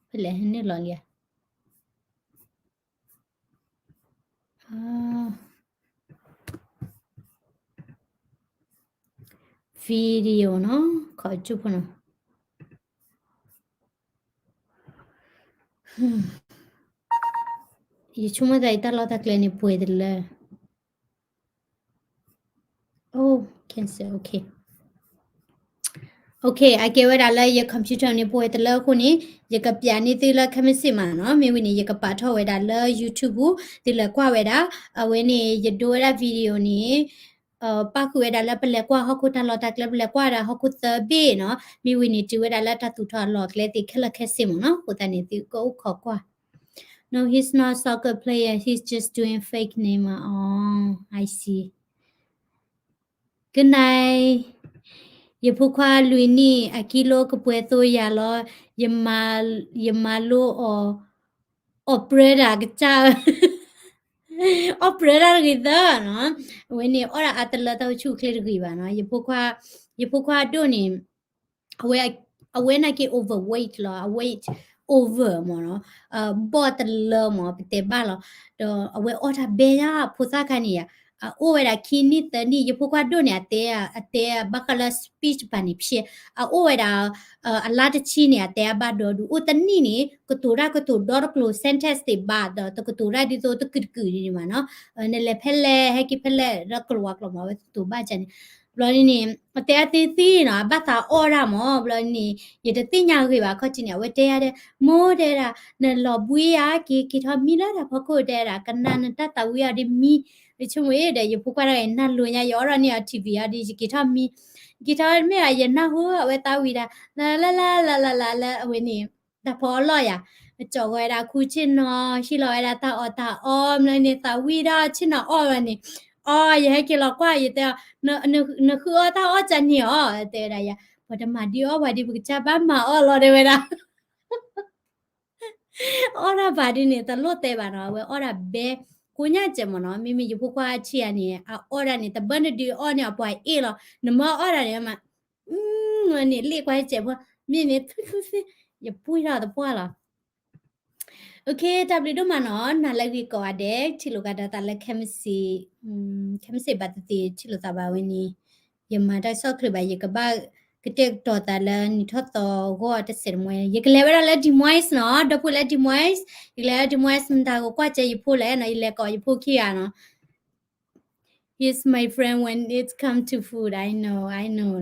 ဖဲလဲၣ်ဟဲနုာ်လီၤလံဧါ video နီၤ, ခီၣ်ကၠူၣ်ဖိနီၤ, ယဆိကမိၣ်သးအံၤတၢ်လီၢ်တၢ်ကျဲန့ၣ်ပှဲၤတလၢ Oh, cancel. Okay. Okay, အကဲဝဲဒၣ်လၢယ computer န့ၣ် ပဝဲတလၢအဃိန့ၣ် ယကပျးန့ၢ်သုလၢ ခဲမုၢ်ဆ့ၣ်မးနီၤ. မ့ၢ်ဝံၤန့ၣ် ယကပာ်ထီၣ်ဝဲဒၣ်လၢ YouTube ပူၤ သုလဲၤကွၢ်ဝဲဒၣ်. အဝဲန့ၣ် ယဒိဝဲဒၣ် video န့ၣ် ပၣ်ဃုာ်ဝဲဒၣ်လၢပလဲၤကွၢ်ဟီၣ်ခိၣ်တၢ်လီၢ်တၢ်ကျဲ ပလဲၤကွၢ်ဝဲဒၣ်ဟီၣ်ခိၣ်သၢဘ့ၣ်နီၤ. မ့ၢ်ဝံၤန့ၣ် တုၤဝဲဒၣ်လၢတၢ်သူၣ်ထီၣ်အလီၢ်အကျဲသ့ၣ်ခဲလၢာ်ခဲဆ့မးနီၤ. အဃိသတးန့ၣ် သုကအိၣ်ခိးကွၢ် No, he's not soccer player. He's just doing fake name. Oh, I see. Good night. ယဖိခွါလွံၢ်နံၣ် အကံလိကပှဲၤသိယၤလီၤ. ယမၤလိအီၤ အီၣ်ပြၢဒၣ်ကစၢ်, အီၣ်ပြၢဒၣ်တဂ့ၤသၢနီၤ. အဝဲန့ၣ် အီၣ်ဒၣ်အါတလၢတၢ်အိၣ်ဆူၣ်အိၣ်ချ့တဂ့ၤဘၣ်နီၤ. ယဖိခွါ, ယဖိခွါအဒိၣ်န့ၣ် အဝဲ, အဝဲနာ်က့ overweight လီၤ, အ weight over မ့ၢ်နီၤ, ဘီၣ်တလၢမ့ၢ် ပတဲဘၣ်လီၤ. ဒီးအဝဲအီၣ်တၢ်ဘဲညါ ဖိသၣ်ခါန့ၣ်ယါ, အအိၣ်ဝဲဒၣ်ခံနံၣ်သၢနံၣ်, ယဖိခွါဒိၣ်န့ၣ် အတဲ, အတဲဘၣ်ဃးလၢ speech ဘၣ်န့ၣ်ဖျဲး, အအိၣ်ဝဲဒၣ် အလါတဆံန့ၣ် အတဲအဘၣ်ဒီဒူၣ်, အိၣ်တနံၣ်န့ၣ် ကတိၤတၢ်ကတိၤဒီတကျိၤ sentence သ့ၣ်ဘၣ်ဒီး တကတိၤတၢ်ဒ်သိးတကုာ်တကုာ်ဒ်န့ၣ်မ့ၢ်နီၤ, နလဲၤဖဲလဲၣ် ဟဲက့ၤဖဲလဲၣ် ဒီးကျိၤဝါကျိၤမ့ၢ် အဝဲတကတိၤဘၣ်ကန့ၣ် ဘျီန့ၣ် အတဲအသ့သ့နီၤ, အဘၣ်သးအီၣ်ဒၣ်မ့ၢ်, ဘျီန့ၣ် ယတသ့ၣ်ညါဂ့ၤဘၣ်ခီၣ်ထံးန့ၣ်, အဝဲတဲယၤဒီး မိၢ်တဲဒၣ် နလီၤဘှံးယၤ က့ၤက့ၤထီၣ်မံလၢတၢ်ဖီခိၣ်တဲဒၣ် ကနၣ်နတၢ်သးဝံၣ်အီၤဒ်မံ, ယဆိကမိၣ်ဒီး ယဖိခွါတဂၤအံၤ နၢ်လိၤညါ ယအီၣ်ဒီးန့ၢ်အီၤ TV အီၤဒီး ယက့ၤထီၣ်မံ, ယက့ၤထီၣ်မ့ၢ်အီၤ ယနၢ်ဟူအဝဲသးဝံၣ်ဒၣ် လၢလၢလၢလၢလၢလၢအဝဲန့ၣ် တၢ်ဖီအလီၢ်ယၤ, ကၠီဂီၤဝဲဒၣ်ခူဆ့ၣ်နီၤ ဟ့ၣ်လီၤဝဲဒၣ်တၢ်အီၣ်တၢ်အီ မ့ၢ်လၢန့ၣ်သးဝံၣ်ဒၣ်ဆ့ၣ်နီၤအီၣ်ဝဲန့ၣ်, အီ ယဟဲက့ၤလီၤကွၢ် ယတဲအီၤ နဃုအီၣ်တၢ်အီၣ်ကန့ၣ်အီၤ တဲဝဲဒၣ်ယၤ, ပှၤတမၤဒ်အီၣ်ပှၤဒ် ပကစၢ်ဘၣ်မၤအီၣ်လီၤ တဲဝဲဒၣ် အီၣ်တၢ်ဘၣ်ဒ်န့ၣ် တလိၣ်တဲဘၣ်နီၤ အဝဲအီၣ်ဒၣ်ဘဲ ကိညၣ်စဲးမ့ၢ်နီၤ မ့မ့ၢ်ယဖိခွါအဆံးဧါန့ၣ် အအီၣ်ဒၣ်န့ၣ် တဘၣ်နဒုးအီၣ်န့ၣ် အပှၤအ့ၣ်လီၤ နမ့ၢ်အီၣ်ဒၣ်န့ၣ်မး န့ၣ်လ့ၣ်ကွၢ်စဲးဖိ မ့ၢ်န့ၣ် ယပှံၢ်ထီၣ်သပှၢ်လီၤ. OK တၢ်ဘျုးဒိၣ်မးနီၤ နၤလၢအဂ့ၤကိးဂၤဒဲး ထံၣ်လိာ်ကဒီးသးလၢ ခဲမုၢ်ဆ့ၣ်ဘၣ်သ့ၣ်သ့ၣ် ထံၣ်လိာ်သးဘၣ်ဝဲန့ၣ် ယမၤတၢ်ဆီၣ်ချ့ဘၣ် ယကဘၣ်ကတဲာ်ကတီၤသးလၢနံၣ်ထီၣ်သီအဂီၢ်တစဲးတမှဲ ယကလဲၤဝဲဒၣ်လၢ Des Moines နီၤ ဒီပုၢ်ဝဲၢ်လၢ Des Moines ယကလဲၤလၢ Des Moines မတၤကကွၢ်ကဲယဖိလဲၣ်နီၤ ယလဲၤကိးယဖိခံဂၤနီၤ He's my friend when it come to food. I know, I know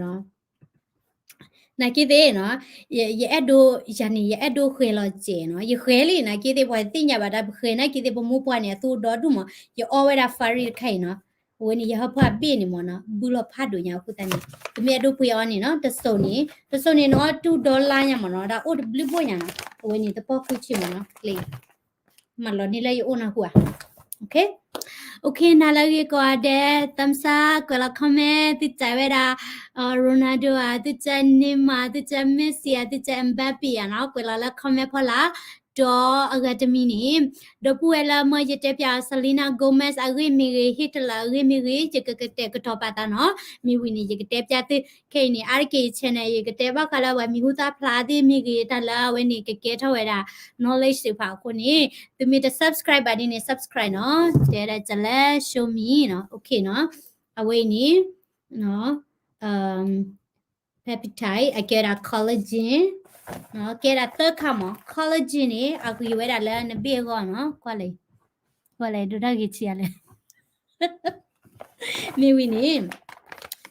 နီၤ နာ်က့သ့ၣ်နီၤ ယအဲၣ်ဒိး ယၤန့ၣ် ယအဲၣ်ဒိးဃဲၤလီၤစဲးနီၤ ယဃဲၤလံ နာ်က့သ့ၣ် ပှၤသ့ၣ်ညါဘၣ်တၢ်ပဃဲၤ နာ်က့သ့ၣ် ပမိၢ်ပှၢ်န့ၣ် အသူဒီဒူၣ်မး ယအီဝဲဒၣ် Fairy တခါအံၤနီၤ အဝဲန့ၣ် ယဟၢဖၢအဘ့ၣ်န့ၣ်မ့ၢ်နီၤ ဘုလီၤဖးဒိၣ်ညါအဃိသတးန့ၣ် တမ့ၢ်အဲၣ်ဒိးပှ့ၤအီၤန့ၣ်နီၤ တစိၤန့ၣ် တစိၤန့ၣ်နီၤ တူၢ်ဒီလါညါမ့ၢ်နီၤ ဒီးအိၣ်တဘျုးဘိၣ်ညါနီၤ အဝဲန့ၣ် တပီၢ်ဃုဆံမ့ၢ်နီၤ ကျ့ မၤလီၤန့ၢ်လၢယအိၣ်နၢ်ဟူဧါ OK, OK နၤလၢအဂ့ၤကိးဂၤဒဲး သးစၢ်ကွဲးလီၤ comment သုစံးဝဲဒၣ် Ronaldo ဧါ သုစံး Neymar သုစံး Messi ဧါ သုစံး Mbappe ဧါနီၤ ကွဲးလီၤလၢ comment ဖီလာ် ဒီးအဂၤတမံၤန့ၣ် ဒီပုၢ်ဝဲၢ်လၢမၢယတဲပၠး Selena Gomez အဂ့ၢ်မ့ၢ်ဂ့ၤ Hitler အဂ့ၢ်မ့ၢ်ဂ့ၤ ယကကတဲာ်ကတီၤပာ်သးနီၤ မ့ၢ်ဝံၤန့ၣ် ယကတဲပၠးသု ခဲအံၤန့ၣ် အါတက့ၢ် channel ယကတဲဘၣ်ဃးလၢပှၤမံၤဟူသၣ်ဖျါသ့ၣ်မ့ၢ်ဂ့ၤ တၢ်လၢအဝဲန့ၣ် ကကဲထီၣ်ဝဲဒၣ် knowledge သ့ၣ်တဖၣ်အဃိန့ၣ် သုမ့ၢ်တ subscribe ဘၣ်ဒ်န့ၣ် subscribe နီၤ တဲဒၣ်ကလဲ show me နီၤ OK နီၤ အဝဲအံၤန့ၣ် peptide အကဲဝဲဒၣ် collagen ကဲဒၣ်သၢခါမး collagen န့ၣ် အဂံၤဝဲဒၣ်လၢနဘ့ၣ်အဂီၢ်နီၤ ကွၢ်လဲၣ် ကွၢ်လဲၣ် ဒိတၢ်ဂ့ၤဆံးအါလဲၣ် မ့ၢ်ဝံၤန့ၣ်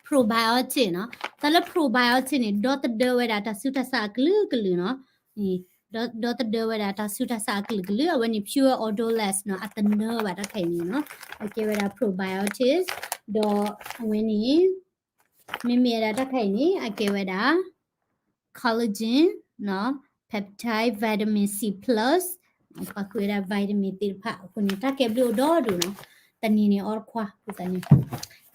probiotic နီၤ တၢ်လၢ probiotic န့ၣ် ဒီသဒၢဝဲဒၣ်တၢ်ဆူးတၢ်ဆါအကလုာ်ကလုာ်နီၤ ဒီသဒၢဝဲဒၣ်တၢ်ဆူးတၢ်ဆါအကလုာ်ကလုာ် အဝဲန့ၣ် pure odorless နီၤ အတနၢဘၣ်တၢ်ခဲအံၤန့ၣ်နီၤ အကဲဝဲဒၣ် probiotic ဒီးအဝဲန့ၣ် မ့မ့ၢ်ဝဲဒၣ်တၢ်ခဲအံၤန့ၣ် အကဲဝဲဒၣ် collagen နီၤ peptide vitamin C plus ပှၤကွဲးဝဲဒၣ် vitamin သ့ၣ်တဖၣ်အဃိန့ၣ် တၢ်ကဲဘျုးအိၣ်ဒီဒိၣ်နီၤ တနံၤန့ၣ်အီတခွါအဃိသတးန့ၣ်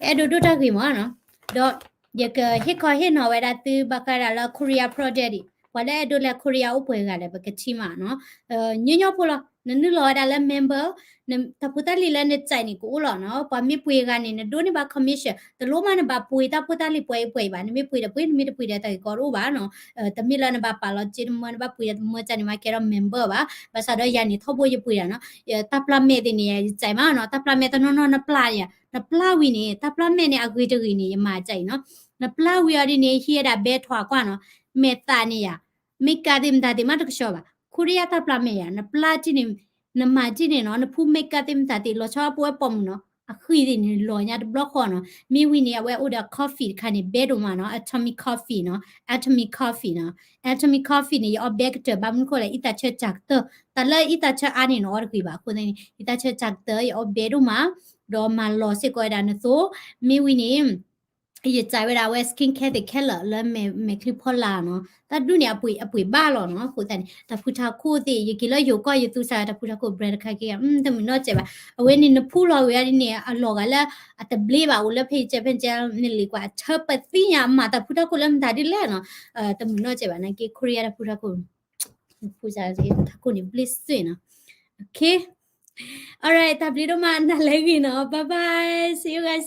အဲၣ်ဒိးဒိၣ်တၢ်ဂ့ၤမးနီၤ ဒီးယကဟ့ၣ်ခီဟ့ၣ်နီၤဝဲဒၣ်သုဘၣ်ဃးဒၣ်လၢ Korea product ဒံး ပှၤလၢအဲၣ်ဒိးလဲၤ Korea အိၣ်ပှဲၤဂၤလဲၣ် ပကထံၣ်မးနီၤ ညီညီဖိလီၤ နနုာ်လီၤဝဲဒၣ်လၢ member တၢ်ဖိတၢ်လံၤလၢနစံးန့ၣ် ကအိၣ်လီၤနီၤ ပှၤမ့ၢ်ပှ့ၤဂၤန့ၣ် နဒိးန့ၢ်ဘၣ် commission တလိၣ်မးနဘၣ်ပှ့ၤတၢ်ဖိတၢ်လံၤပှဲၤအံၤပှဲၤအံၤဘၣ် နမ့ၢ်ပှ့ၤဒီးပှ့ၤ နမ့ၢ်တပှ့ၤဒီးတၢ်ဂ့ၢ်ကီတအိၣ်ဘၣ်နီၤ တမ့ၢ်လၢနဘၣ်ပာ်လီၤစ့တမၢ နဘၣ်ပှ့ၤဒီးတမၢကန့ၣ် မ့ၢ်ကဲထီၣ် member ဘၣ် ဘၣ်ဆၣ်ဒီးယၤန့ၣ် ထီဘိယပှ့ၤဒၣ်နီၤ တၢ်ပျၢ်မဲာ်သ့ၣ်န့ၣ် ယစံးမးနီၤ တၢ်ပျၢ်မဲာ်တနီၤနီၤ နပျၢ်ယၤ နပျၢ်ဝံၤန့ၣ် တၢ်ပျၢ်မဲာ်န့ၣ် အဂ့ၤတဂ့ၤန့ၣ် ယမၤစံးအံၤနီၤ နပျၢ်ဝံၤအီၤဒ်န့ၣ် ဟံးဝဲဒၣ်ဘဲထွးကွၢ်နီၤ မဲာ်သးန့ၣ်ယၤ makeup သ့ၣ်မတၤသ့ၣ်မးတကဆှီဘၣ် ခိရံယါတၢ်ပျၢ်မဲာ်ယၤ နပျၢ်တန့ၣ် နမၤတန့ၣ်နီၤ နဖူ makeup သ့ၣ်မတၤသ့ၣ် လီၤဆီအပူၤဝဲပိာ်မုၣ်နီၤ အဃံသ့ၣ်န့ၣ် လီၤညါတဘျီဃီနီၤ မ့ၢ်ဝံၤန့ၣ် အဝဲအိၣ်ဒီး coffee တခါန့ၣ် ဘဲဒိၣ်မးနီၤ Atomic Coffee နီၤ Atomic Coffee နီၤ Atomic Coffee န့ၣ် ယအီၣ်ဘဲကတၢၢ် ဘၣ်မနုၤဃိလဲၣ် အံသးဆၢစှၤကတၢၢ် တၢ်လၢအံသးဆၢအါန့ၣ် နအီၣ်တဂ့ၤဘၣ် အဃိသတးန့ၣ် အံသးဆၢစှၤကတၢၢ် ယအီၣ်ဘဲဒိၣ်မး ဒီးမၤလီၤစ့ၢ်ကီးဝဲဒၣ်နသိ မ့ၢ်ဝံၤန့ၣ် ယစံးဝဲဒၣ်အဝဲ skin care သ့ၣ်ခဲလၢာ်လၢမဲာ်ချံဖီလာ်နီၤ တၢ်ဒူၣ်န့ၣ် အပှ့ၤဘၣ်လီၤနီၤ အဃိသတးန့ၣ် တၢ်ဖုထးခိၣ်သ့ၣ် ယက့ၤလၢယိၤကီၢ် ယသူစးတၢ်ဖုထးခိၣ် brand တခါက့ၤ တမုာ်နီတစဲးဘၣ် အဝဲန့ၣ် နဖူလီၤဝံၤအီၤဒ်န့ၣ် အလီၤဂာ်လၢ အတဘျ့ဘၣ် အိၣ်လၢဖဲယကဲဖဲကဲ နလံၤကွၢ် အဆၢပသံညါ အမၤတၢ်ဖုထးခိၣ်လၢမတၤဒ်လဲၣ်နီၤ တမုာ်နီတစဲးဘၣ် နာ်က့ ခိရံယါတၢ်ဖုထးခိၣ် ဖုစးထးခိၣ်န့ၣ် ဘျ့စွ့ၣ်နီၤ OK alright တၢ်ဘျုးဒိၣ်မး နၤလၢအဂ့ၤနီၤ bye bye see you guys